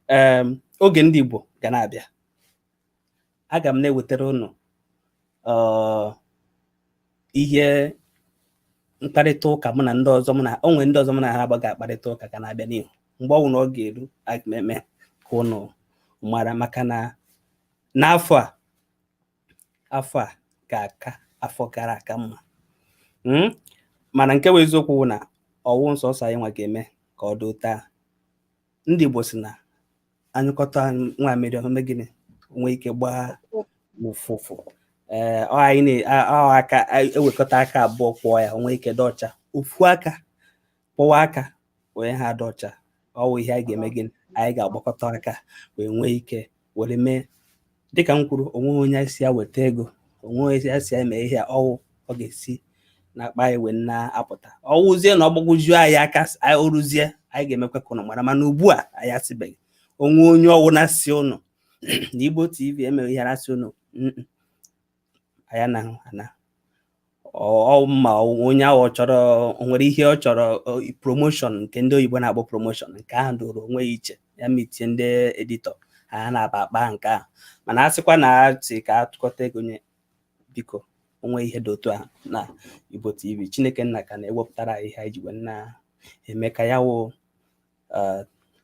Ee, oge ndị Igbo ga na-abịa, aga m na-ewetara ụnụ ihe mkparịta ụka mụ na ndị ọzọ, mụ na onwe ndị ọzọ mụ na ha agbaghị akparịta ụka ka na-abịa n'ihu. Mgbe ọ wụ na ọ ga-eru, aga m eme ka ụnụ mara, maka na n'afọ a, afọ a ga-aka afọ gara aga mma. Mana nke bụ eziokwu bụ na ọwụ nsọsọ anyị nwa ga-eme ka ọ dị taa. Ndị Igbo si na anyụkọta nwa mmiri ome gịnị, nwee ike gbaa ụfụfụ. Ee, ọ anyị na ọ aka ewekọta aka abụọ kwụọ ya, nwee ike dị ọcha. Ofu aka kwụwa aka wee ha dị ọcha. Ọ wụ ihe anyị ga-eme gịnị? Anyị ga-agbakọta aka wee nwee ike were mee. Dịka m kwuru, onweghị onye si ya weta ego, onweghị onye si ya mee ihe a. Ọwụ ọ ga-esi n'akpa anyị wee na-apụta. Ọwụzie na ọ gbagwojuo anyị aka, anyị oruzie, anyị ga-emekwa ka ụnụ mara. Mana ugbu a, anyị asịbeghị onwe onye ọwụ na-asị ụnụ na Igbo TV emeghị ihe na-asị ụnụ. Anyị anaghị ana ọ ma onye ahụ ọ chọrọ, o nwere ihe ọ chọrọ, promotion, nke ndị oyibo na-akpọ promotion, nke ahụ doro onwe ya iche, ya mitie ndị editor ha na-aba akpa nke ahụ. Mana a sịkwa na asị ka atụkọta ego nye, biko, onwe ihe dị otu ahụ na Igbo TV. Chineke nna ka na-ewepụtara anyị ihe anyị ji wee na-eme ka ya wụ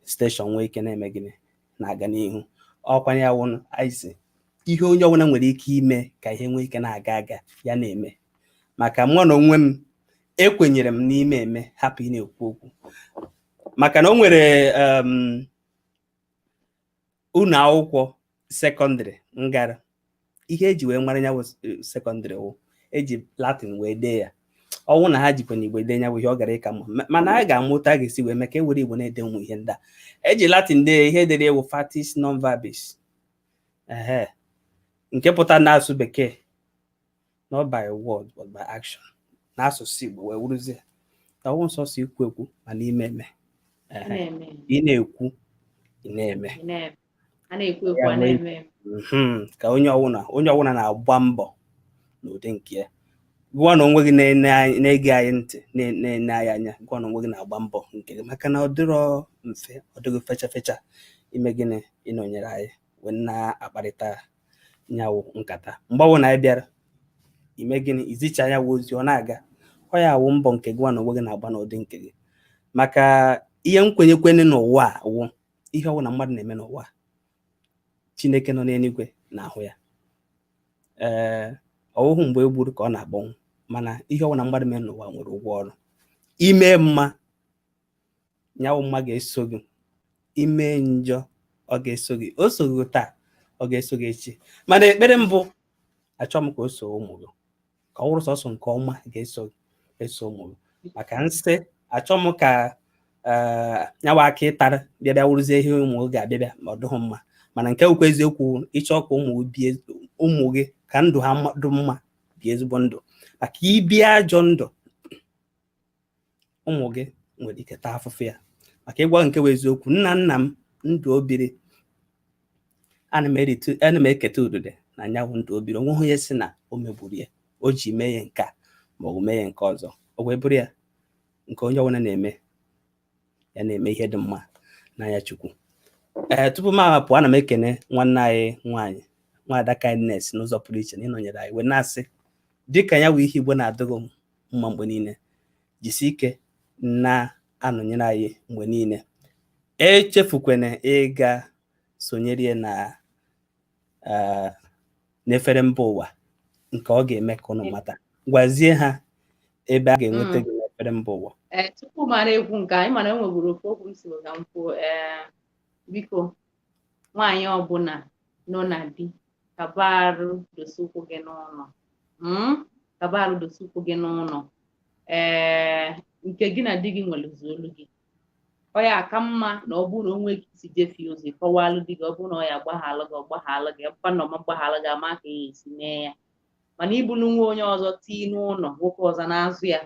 station nwee ike na-eme gịnị, na-aga n'ihu. Ọkwa ya wụ anyị si ihe onye ọbụla nwere ike ime ka ihe nwee ike na-aga aga, ya na-eme. Maka mụ na onwe m, ekwenyere m n'ime eme, hapụ ị na-ekwu okwu, maka na o nwere ụlọ akwụkwọ secondary ngara ihe eji wee mara ya bụ secondary wụ eji Latin wee dee ya. Ọnwụ na ha jikwa na Igbo dee ya bụ ihe, ọ gara ịka mma. Mana a ga-amụta a ga-esi wee mee ka e were Igbo na-ede ụmụ ihe ndị a eji Latin dee. Ihe dere ewu "fatis non verbis", ehe, nke pụtara n'asụsụ Bekee "not by word but by action". N'asụsụ Igbo wee wuruzie, ọwụ nsọsọ ikwu ekwu, mana ime eme. Ị na-ekwu, ị na-eme. Ka onye ọwụna na-agba mbọ n'ụdị nke ya. Gụọ na onwe gị na-ege anyị ntị, na-ene anyị anya, gụọ na onwe gị na-agba mbọ nke gị, maka na ọ dịrọ mfe, ọ dịghị fecha fecha ime gịnị, ịnọnyere anyị wee na-akparịta nyawụ nkata. Mgbe ọbụla anyị bịara ime gịnị, izicha ya wụ ozi, ọ na-aga, ọ ya awụ mbọ nke gị na onwe gị na-agba n'ụdị nke gị. Maka ihe nkwenyekwene n'ụwa a wụ ihe ọbụla mmadụ na-eme n'ụwa, Chineke nọ n'eluigwe na-ahụ ya. Ee, ọwụhụ mgbe e gburu ka ọ na-akpọnwụ, mana ihe ọbụla mmadụ mere n'ụwa nwere ụgwọ ọrụ. Ime mma, nyawụ mma ga-eso gị. Ime njọ, ọ ga-eso gị. O so gị taa, ọ ga-eso gị echi. Mana ekpere mbụ achọ m ka o so ụmụ gị, ka ọ wụrụ sọsọ nke ọma ga-eso eso ụmụ gị. Maka nsị achọ m ka nyawa aka ịtara bịa bịa wụrụzie ihe ụmụ gị ga-abịa bịa ma ọ dịghị mma. Mana nke bụkwa eziokwu, ịchọ ka ụmụ gị bie, ụmụ gị ka ndụ ha dị mma, bie ezigbo ndụ. Maka ibie ajọ ndụ, ụmụ gị nwere ike taa afụfụ ya. Maka ịgwa nke bụ eziokwu, nna nna m, ndụ obiri, ana m erite, ana m eketa udude na anyanwụ. Ndụ obiri, onweghị onye sị na o megburu ya, o ji mee ya nke a ma ọ bụ mee ya nke ọzọ. O wee bụrụ ya, nke onye ọbụla na-eme, ya na-eme ihe dị mma n'anya Chukwu. Ee, tupu m ahapụ, ana m ekene nwanne anyị nwaanyị, nwaada Kindness, n'ụzọ pụrụ iche na ịnọnyere anyị, wee na-asị dịka ya bụ ihe Igbo na-adịghị mma mgbe niile, jisi ike na-anọnyere anyị mgbe niile. Echefukwana ịga sonyere ya na n'efere mba ụwa nke ọ ga-eme ka ụnụ mata. Gwazie ha ebe a ga-enweta gị. Efere mba ụwa. Ee, tupu mara ekwu nke anyị, mana enweburu ofu okwu m si ka m kwuo. Ee, biko, nwaanyị ọbụla nọ na di, kaba arụ dosa ụkwụ gị n'ụlọ. Kaba arụ dosa ụkwụ gị n'ụlọ. Ee, nke gị na di gị nwere olu gị, ọ ya aka mma na ọ bụrụ na o nwee ka isi jefie ụzọ, ịkọwalụ di gị. Ọ bụrụ na ọ ya agbaghalụ gị, ọ gbaghalụ gị. Ọ bụkwa na ọma mgbaghalụ gị, ama ka ya esi mee ya. Mana ibulu nwa onye ọzọ tii n'ụlọ, nwoke ọzọ na-azụ ya,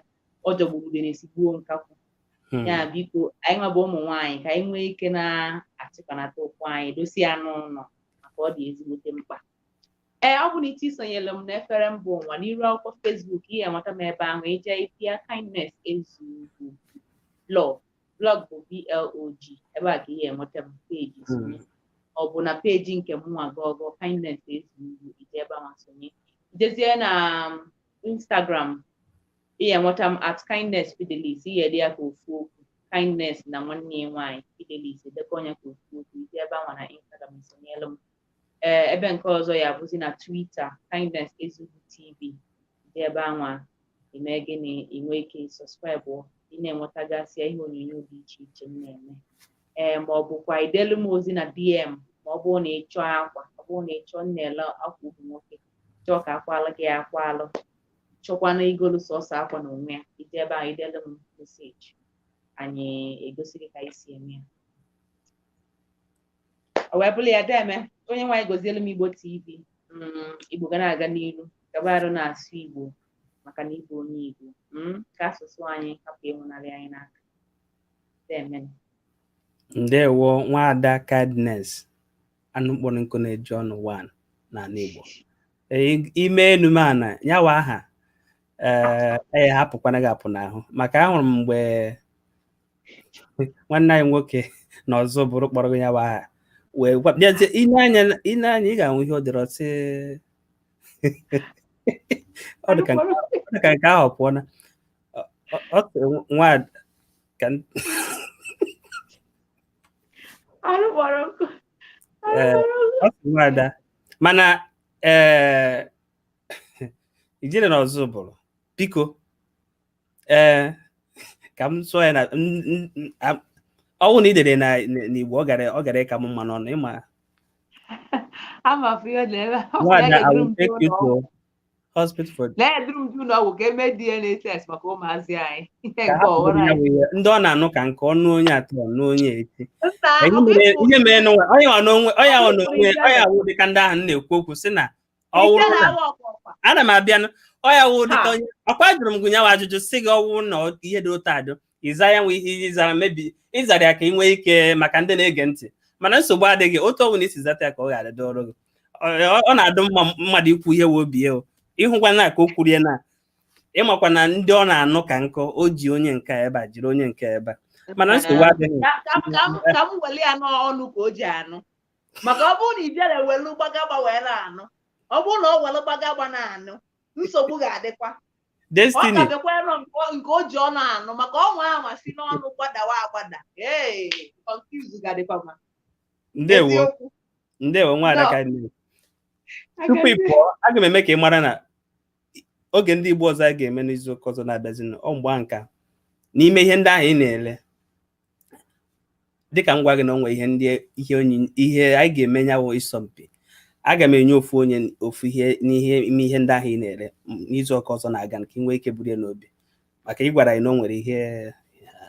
ọ jọgburu udene esigbuo nkakwụ. Ya biko, anyị nwa bụ ụmụ nwaanyị, ka anyị nwee ike na-achịkọnata ụkwụ anyị, dosie ya n'ụlọ, maka ọ dị ezigbote mkpa. Ee, ọ bụ na iti sonyere m n'efere mba ụwa n'iru akwụkwọ Facebook, ihe enweta m ebe ahụ. Ije ịpịa Kindness Ezugwu blog, blog bụ blog, ebe a ka ihe enweta m peji sonye. Ọ bụ na peji nke m nwa gọgọ Kindness Ezugwu, ije ebe ahụ sonye. Ijezie na Instagram, ihe enweta m @KindnessFidelis. Ihe dị ya ka ofu okwu, Kindness na nwanne ya nwaanyị Fidelis, edekọ onye ka ofu okwu. Ije ebe ahụ na Instagram, esonyelu m. Ee, ebe nke ọzọ ya bụzi na Twitter, Kindness Ezugwu TV. Dị ebe anwa eme gịnị? Inwe ike subscribe, ị na-enwetagasị ihe onyonyo dị iche iche m na-eme. Ee, ma ọ bụkwa idelu m ozi na DM, ma ọ bụrụ na ị chọọ akwa, ọ bụrụ na ị chọọ nnele akwa ụmụ nwoke, chọọ ka akwalụ gị akwalụ, chọkwana igolu sọsọ akwa na onwe ya, ije ebe ahụ idelu m message, anyị egosi gị ka anyị si eme ya. O wee bụrụ ya. Deme, onye nwaanyị gozielu m Igbo TV. Igbo ga na-aga n'iru. Gaba arụ na-asụ Igbo, maka na ịbụ onye Igbo, ka asụsụ anyị hapụ ịnwụnarị anyị n'aka. Deme. Ndewo, nwaada Kindness, anụ mkpọrọ nkụ na-eji ọnụ 1 n'ala Igbo. Ee, ime enume ana nyawa aha, ee, ee, hapụkwana gị apụ n'ahụ, maka ahụrụ m mgbe nwanne anyị nwoke na ọzọ bụrụ kpọrọ gị nyawa aha wee gwa bịazie. Ine anya, ine anya, ị ga-ahụ ihe o dere, ọsị ọ dị ka nke ahụ pụọ na ọ sị nwa ka Arụ kpọrọ nkụ. Ee, ọ sị nwaada, mana ee, ijere na ọzọ bụrụ, biko, ee, ka m sụọ ya na ọ bụrụ na ị dere na n'Igbo, ọ gara ịka m mma n'ọnụ, ịma. Ama afụ ihe dị ebe ahụ. Nwaada, I will take you to hospital for Na-eduru m ụlọ ọgwụ ka eme DNA test maka ụmụazị anyị. Ihe ka nke hapụrụ ọhụrụ ya anyị. bụ ihe ndị ọ na-anụ ka nke ọnụ onye atọ nụ onye echi. Nna, Ihe ọ bụ mere ịfụ ihe mere n'ụwa onye nwa n'onwe onye ahụ n'onwe ịfụrụ onye awụ dịka ndị ahụ m na-ekwu okwu sị na ọ ije wụrụ na na-awa ọkpọkpa. Ana m abịa ọya wụ dịka Ha. onye ọkwa jụrụ m gụnyawa ajụjụ sị gị, ọwụ na ihe dị otu adụ ịza ya nwe ihe ịzara mebi ịzara ya ka ị nwee ike maka ndị na-ege ntị, mana nsogbu adịghị. Otu ọ bụla isi zata ya ka ọ ga-adị ọrụ gị. Ọ na-adụ mma mmadụ ikwu ihe wee obi ya o. Ịhụkwa na ka o kwurie na ịmakwa na ndị ọ na-anụ ka nkọ o ji onye nke a ebe a jiri onye nke a ebe a, mana nsogbu adịghị. Ka m weli ya n'ọnụ ka o ji anụ, maka ọ bụrụ na ijere welu gbagagba wee na-anụ, ọ bụrụ na ọ welu gbagagba na-anụ, nsogbu ga-adịkwa. Ọ Destiny ka bịakwa nọ nke o ji ọnụ anụ, maka ọnwa ahụ si n'ọnụ gbadawa agbada, ee, confuse ga-adịkwa ma. Ndewo. Eziokwu. Ndewo, nwaada. Nnọọ. Kindness, tupu ị pụọ, aga m eme ka ị mara na oge ndị Igbo ọzọ a ga-eme n'izu ụka ọzọ na-abịazinụ, ọ mgba nka n'ime ihe ndị ahụ ị na-ele, dịka m gwa gị na o nwere ihe ndị ihe onye ihe anyị ga-eme nyawo ịsọmpi. Aga m enye ofu onye ofu ihe n'ihe ime ihe ndị ahụ ị na-ere n'izu ụka ọzọ na-aga, nke ị nwee ike buru ya n'obi, maka ị gwara anyị na o nwere ihe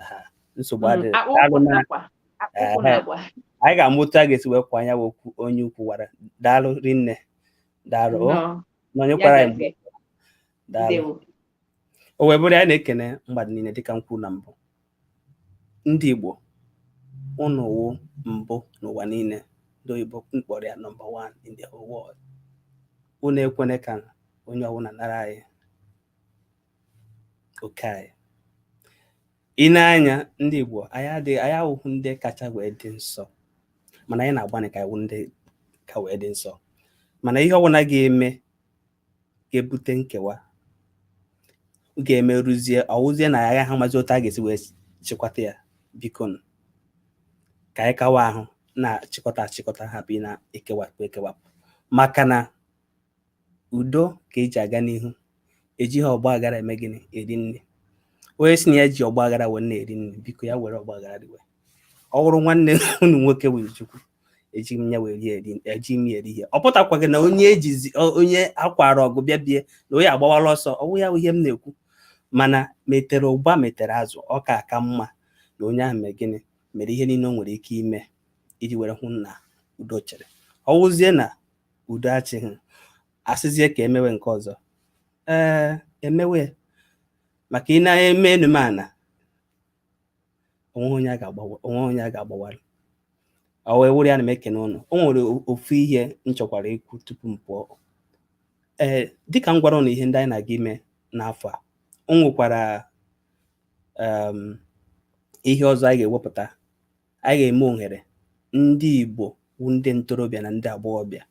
ha, nsogbu adịghị. Akpụkpọ Daalụ na na akwa, akpụkpọ na Ehe. akwa. Anyị ga-amụ otu a ga-esi wee kwa anya okwu onye ukwu wara. Daalụ rinne, daalụ o. Nnọọ. Nọnyekwara Ya anyị mgbe gazie. Daalụ. Ndewo. O wee bụrụ ya na-ekene mmadụ niile. Dịka m kwuru na mbụ, ndị Igbo, unu wụ mbụ n'ụwa niile. Ndị oyibo mkpọrọ ya number one in the whole world. Unu ekwene ka onye ọbụla nara anyị oke anyị. Ị na-anya ndị Igbo, anyị adịghị, anyị awụghị ndị kacha wee dị nsọ, mana anyị na-agbanị ka anyị wụ ndị ka wee dị nsọ. Mana ihe ọbụla ga-eme ga-ebute nkewa, ga-emerụzie ọwụzie na agha ha mazi otu a ga-esi wee chịkwata ya. Biko nụ, ka anyị kawa ahụ na-achịkọta achịkọta, hapụ ị na-ekewapụ ekewapụ, maka na udo ka eji aga n'ihu, ejighị ọgba aghara eme gịnị eri nri. Onye si na ya ji ọgba aghara wee na-eri nri, biko ya were ọgba aghara riwe. Ọ wụrụ nwanne unu nwoke wụ Chukwu, ejighị m ya wee rie eri, ejighị m ya eri ihe. Ọ pụtakwaghị na onye ejizi onye akwara ọgụ bịa bie na onye agbawala ọsọ. Ọwụ ya wụ ihe m na-ekwu, mana metere ụgba metere azụ, ọ ka aka mma na onye ahụ mee gịnị, mere ihe niile o nwere ike ime iji were hụ na udo chere. Ọ wụzie na udo achịghị, asịzie ka emewe nke ọzọ, ee, emewe, maka ị na-eme enume ana onwe onye a ga-agbawa, onwe onye a ga-agbawara. Ọ wee wụrụ ya na m ekene ụnụ. O nwere ofu ihe m chọkwara ikwu tupu m pụọ. Ee, dịka m gwara ụnụ ihe ndị anyị na-aga ime n'afọ a, o nwekwara ihe ọzọ anyị ga-ewepụta. Anyị ga-eme ohere ndị Igbo wụ ndị ntorobịa na ndị agbọghọbịa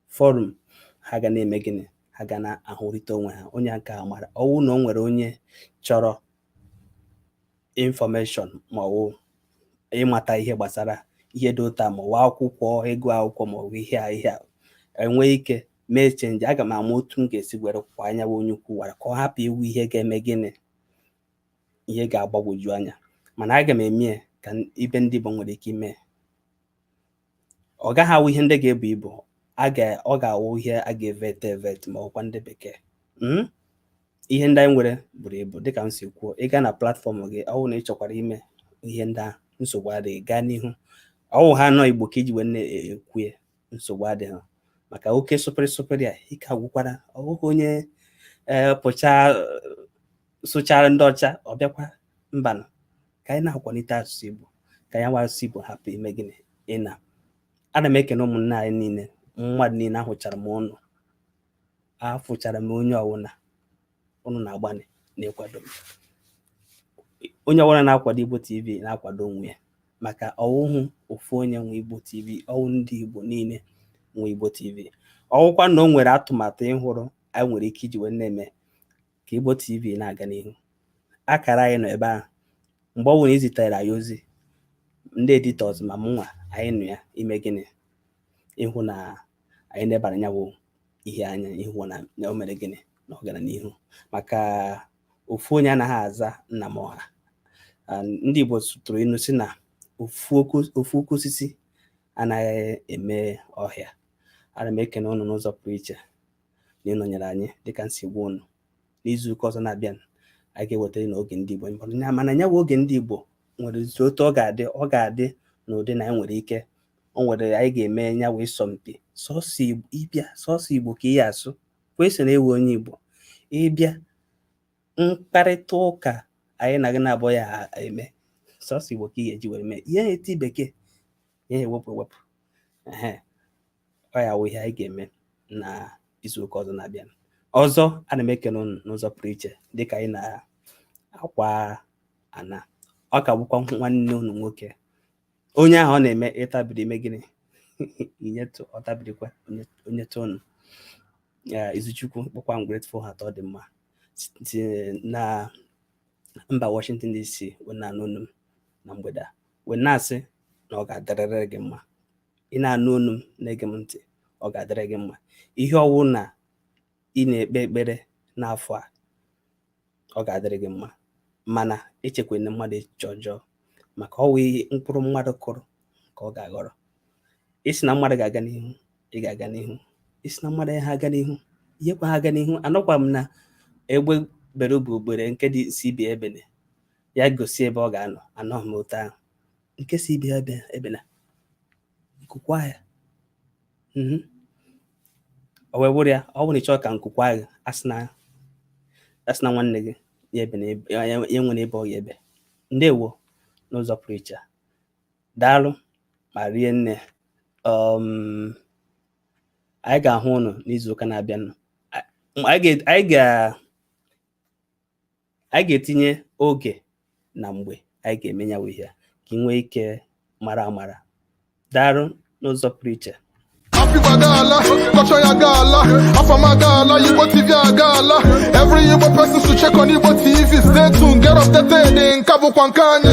forum. Ha ga na-eme gịnị? Ha ga na-ahụrịta onwe ha. Onye nke a mara ọwụ na o nwere onye chọrọ information ma ọ wụ ịmata ihe gbasara ihe dị ụta, ma ọ wụ akwụkwọ, ịgụ akwụkwọ, ma ọ bụ ihe a enwee ike mee change. Aga m ama otu m ga-esi were kwa anya onye ukwu wara ka ọ hapụ iwu ihe ga-eme gịnị, ihe ga-agbagwoju anya. Mana aga m eme ya ka ibe ndị Igbo nwere ike ime. Ọ gaghị awụ ihe ndị ga-ebu ibu, a ga ọ ga-awụ ihe a ga-evet evet, ma ọkwa ndị bekee. Ihe ndị anyị nwere buru ibu. Dịka m si kwuo, ị gaa na platform gị, ọ bụrụ na ị chọkwara ime ihe ndị ahụ, nsogbu adịghị, gaa n'ihu. Ọwụ ha nọ Igbo ka iji wee na-ekwu ya, nsogbu adịghị, maka oke sụpịrị sụpịrị a ike agwụkwara. Ọ bụghị onye ee pụcha sụchara ndị ọcha ọ bịakwa mbanụ. Ka anyị na-akwalite asụsụ Igbo, ka anyị nwa asụsụ Igbo hapụ ime gịnị ịna. Ana m ekene ụmụnne anyị niile, mmadụ niile. Ahụchara m ụnụ, afụchara m onye ọwụna ụnụ na-agbanị na-ịkwado m. Onye ọbụla na-akwado Igbo TV na-akwado onwe ya, maka ọwụhụ ofu onye nwe Igbo TV, ọwụ ndị Igbo niile nwe Igbo TV. Ọwụkwa na o nwere atụmatụ ịhụrụ anyị nwere ike iji wee na-eme ka Igbo TV na-aga n'ihu, akara anyị nọ ebe ahụ. Mgbe ọ bụla izitere anyị ozi, ndị editors ma mụnwa, anyị nọ ya ime gịnị? Ịhụ na anyị nebara ya bụ ihe anya, ịhụ na o mere gịnị, na ọ gara n'ihu, maka ofu onye anaghị aza nna m ọha. Ndị Igbo tụrụ ilu si na ofu oke osisi anaghị eme ọhịa. Ana m ekene ụnụ n'ụzọ pụrụ iche na ịnọnyere anyị. Dịka m si gwa ụnụ, n'izu ụka ọzọ na-abịa, anyị ga-ewetara n'oge ndị Igbo. Mana ya bụ oge ndị Igbo nwere otu ọ ga-adị, ọ ga-adị n'ụdị na anyị nwere ike, o nwere anyị ga-eme ya wee sọ mpi sọsọ Igbo. Ịbịa, sọsọ Igbo ka ị asụ, kwesị na ewe onye Igbo ịbịa mkparịta ụka anyị na gị na-abụ ya eme, sọsọ Igbo ka ị ga-eji were mee ihe. Eti bekee ihe ewepụ ewepụ, ehe, ọ ya wụ ihe anyị ga-eme na izu ụka ọzọ na-abịa ọzọ. Ana m ekene unu n'ụzọ pụrụ iche dịka anyị na-akwa ana. Ọ ka bụkwa nwanne unu nwoke, onye ahụ ọ na-eme ịtabiri ime gịnị inyetụ ọ tabirikwa onye tụ unu Izuchukwu kpọkwa m grateful heart. Ọ dị mma na mba Washington DC wee na-anụ onu m na mgbede a, wee na-asị na ọ ga-adịrịrị gị mma. Ị na-anụ onu m, na-ege m ntị, ọ ga-adịrị gị mma. Ihe ọwụ na ị na-ekpe ekpere n'afọ a, ọ ga-adịrị gị mma. Mana echekwana mmadụ echiche ọjọọ, maka ọwụ ihe mkpụrụ mmadụ kụrụ ka ọ ga-aghọrọ. Isi na mmadụ ga-aga n'ihu, ị ga-aga n'ihu. Isi na mmadụ ya aga n'ihu, ihe kwa ha aga n'ihu. Anọkwa m na egbe bere ugboro nke dị si ibe ebene ya gosi ebe ọ ga-anọ. Anọghị m otu ahụ nke si ibe ebe ebena nkukwa ya. O wee wụrụ ya, ọ bụrụ na ị chọọ ka nkukwa gị, asị na nwanne gị ya ebe ya nwere ebe ọ ga-ebe. Ndewo n'ụzọ pụrụ iche, daalụ ma rie nne. Anyị ga-ahụ ụnụ n'izu ụka na-abịanụ. Anyị ga-etinye oge na mgbe anyị ga-eme ya ihe ka ị nwee ike mara amara. Daalụ n'ụzọ pụrụ iche. Africa gala, culture ya gala, Afama gala, Igbo TV agala. Every Igbo person should check on Igbo TV. Stay tuned, get updated in nke bụkwa nke anyị.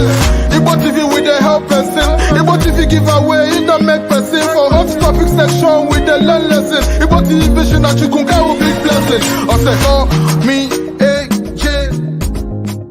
Igbo TV we dey help person. Igbo TV give away, it don't make person. For hot topic section, we dey learn lesson. Igbo TV vision na Chukwu nke wụ big blessing. Ọsẹ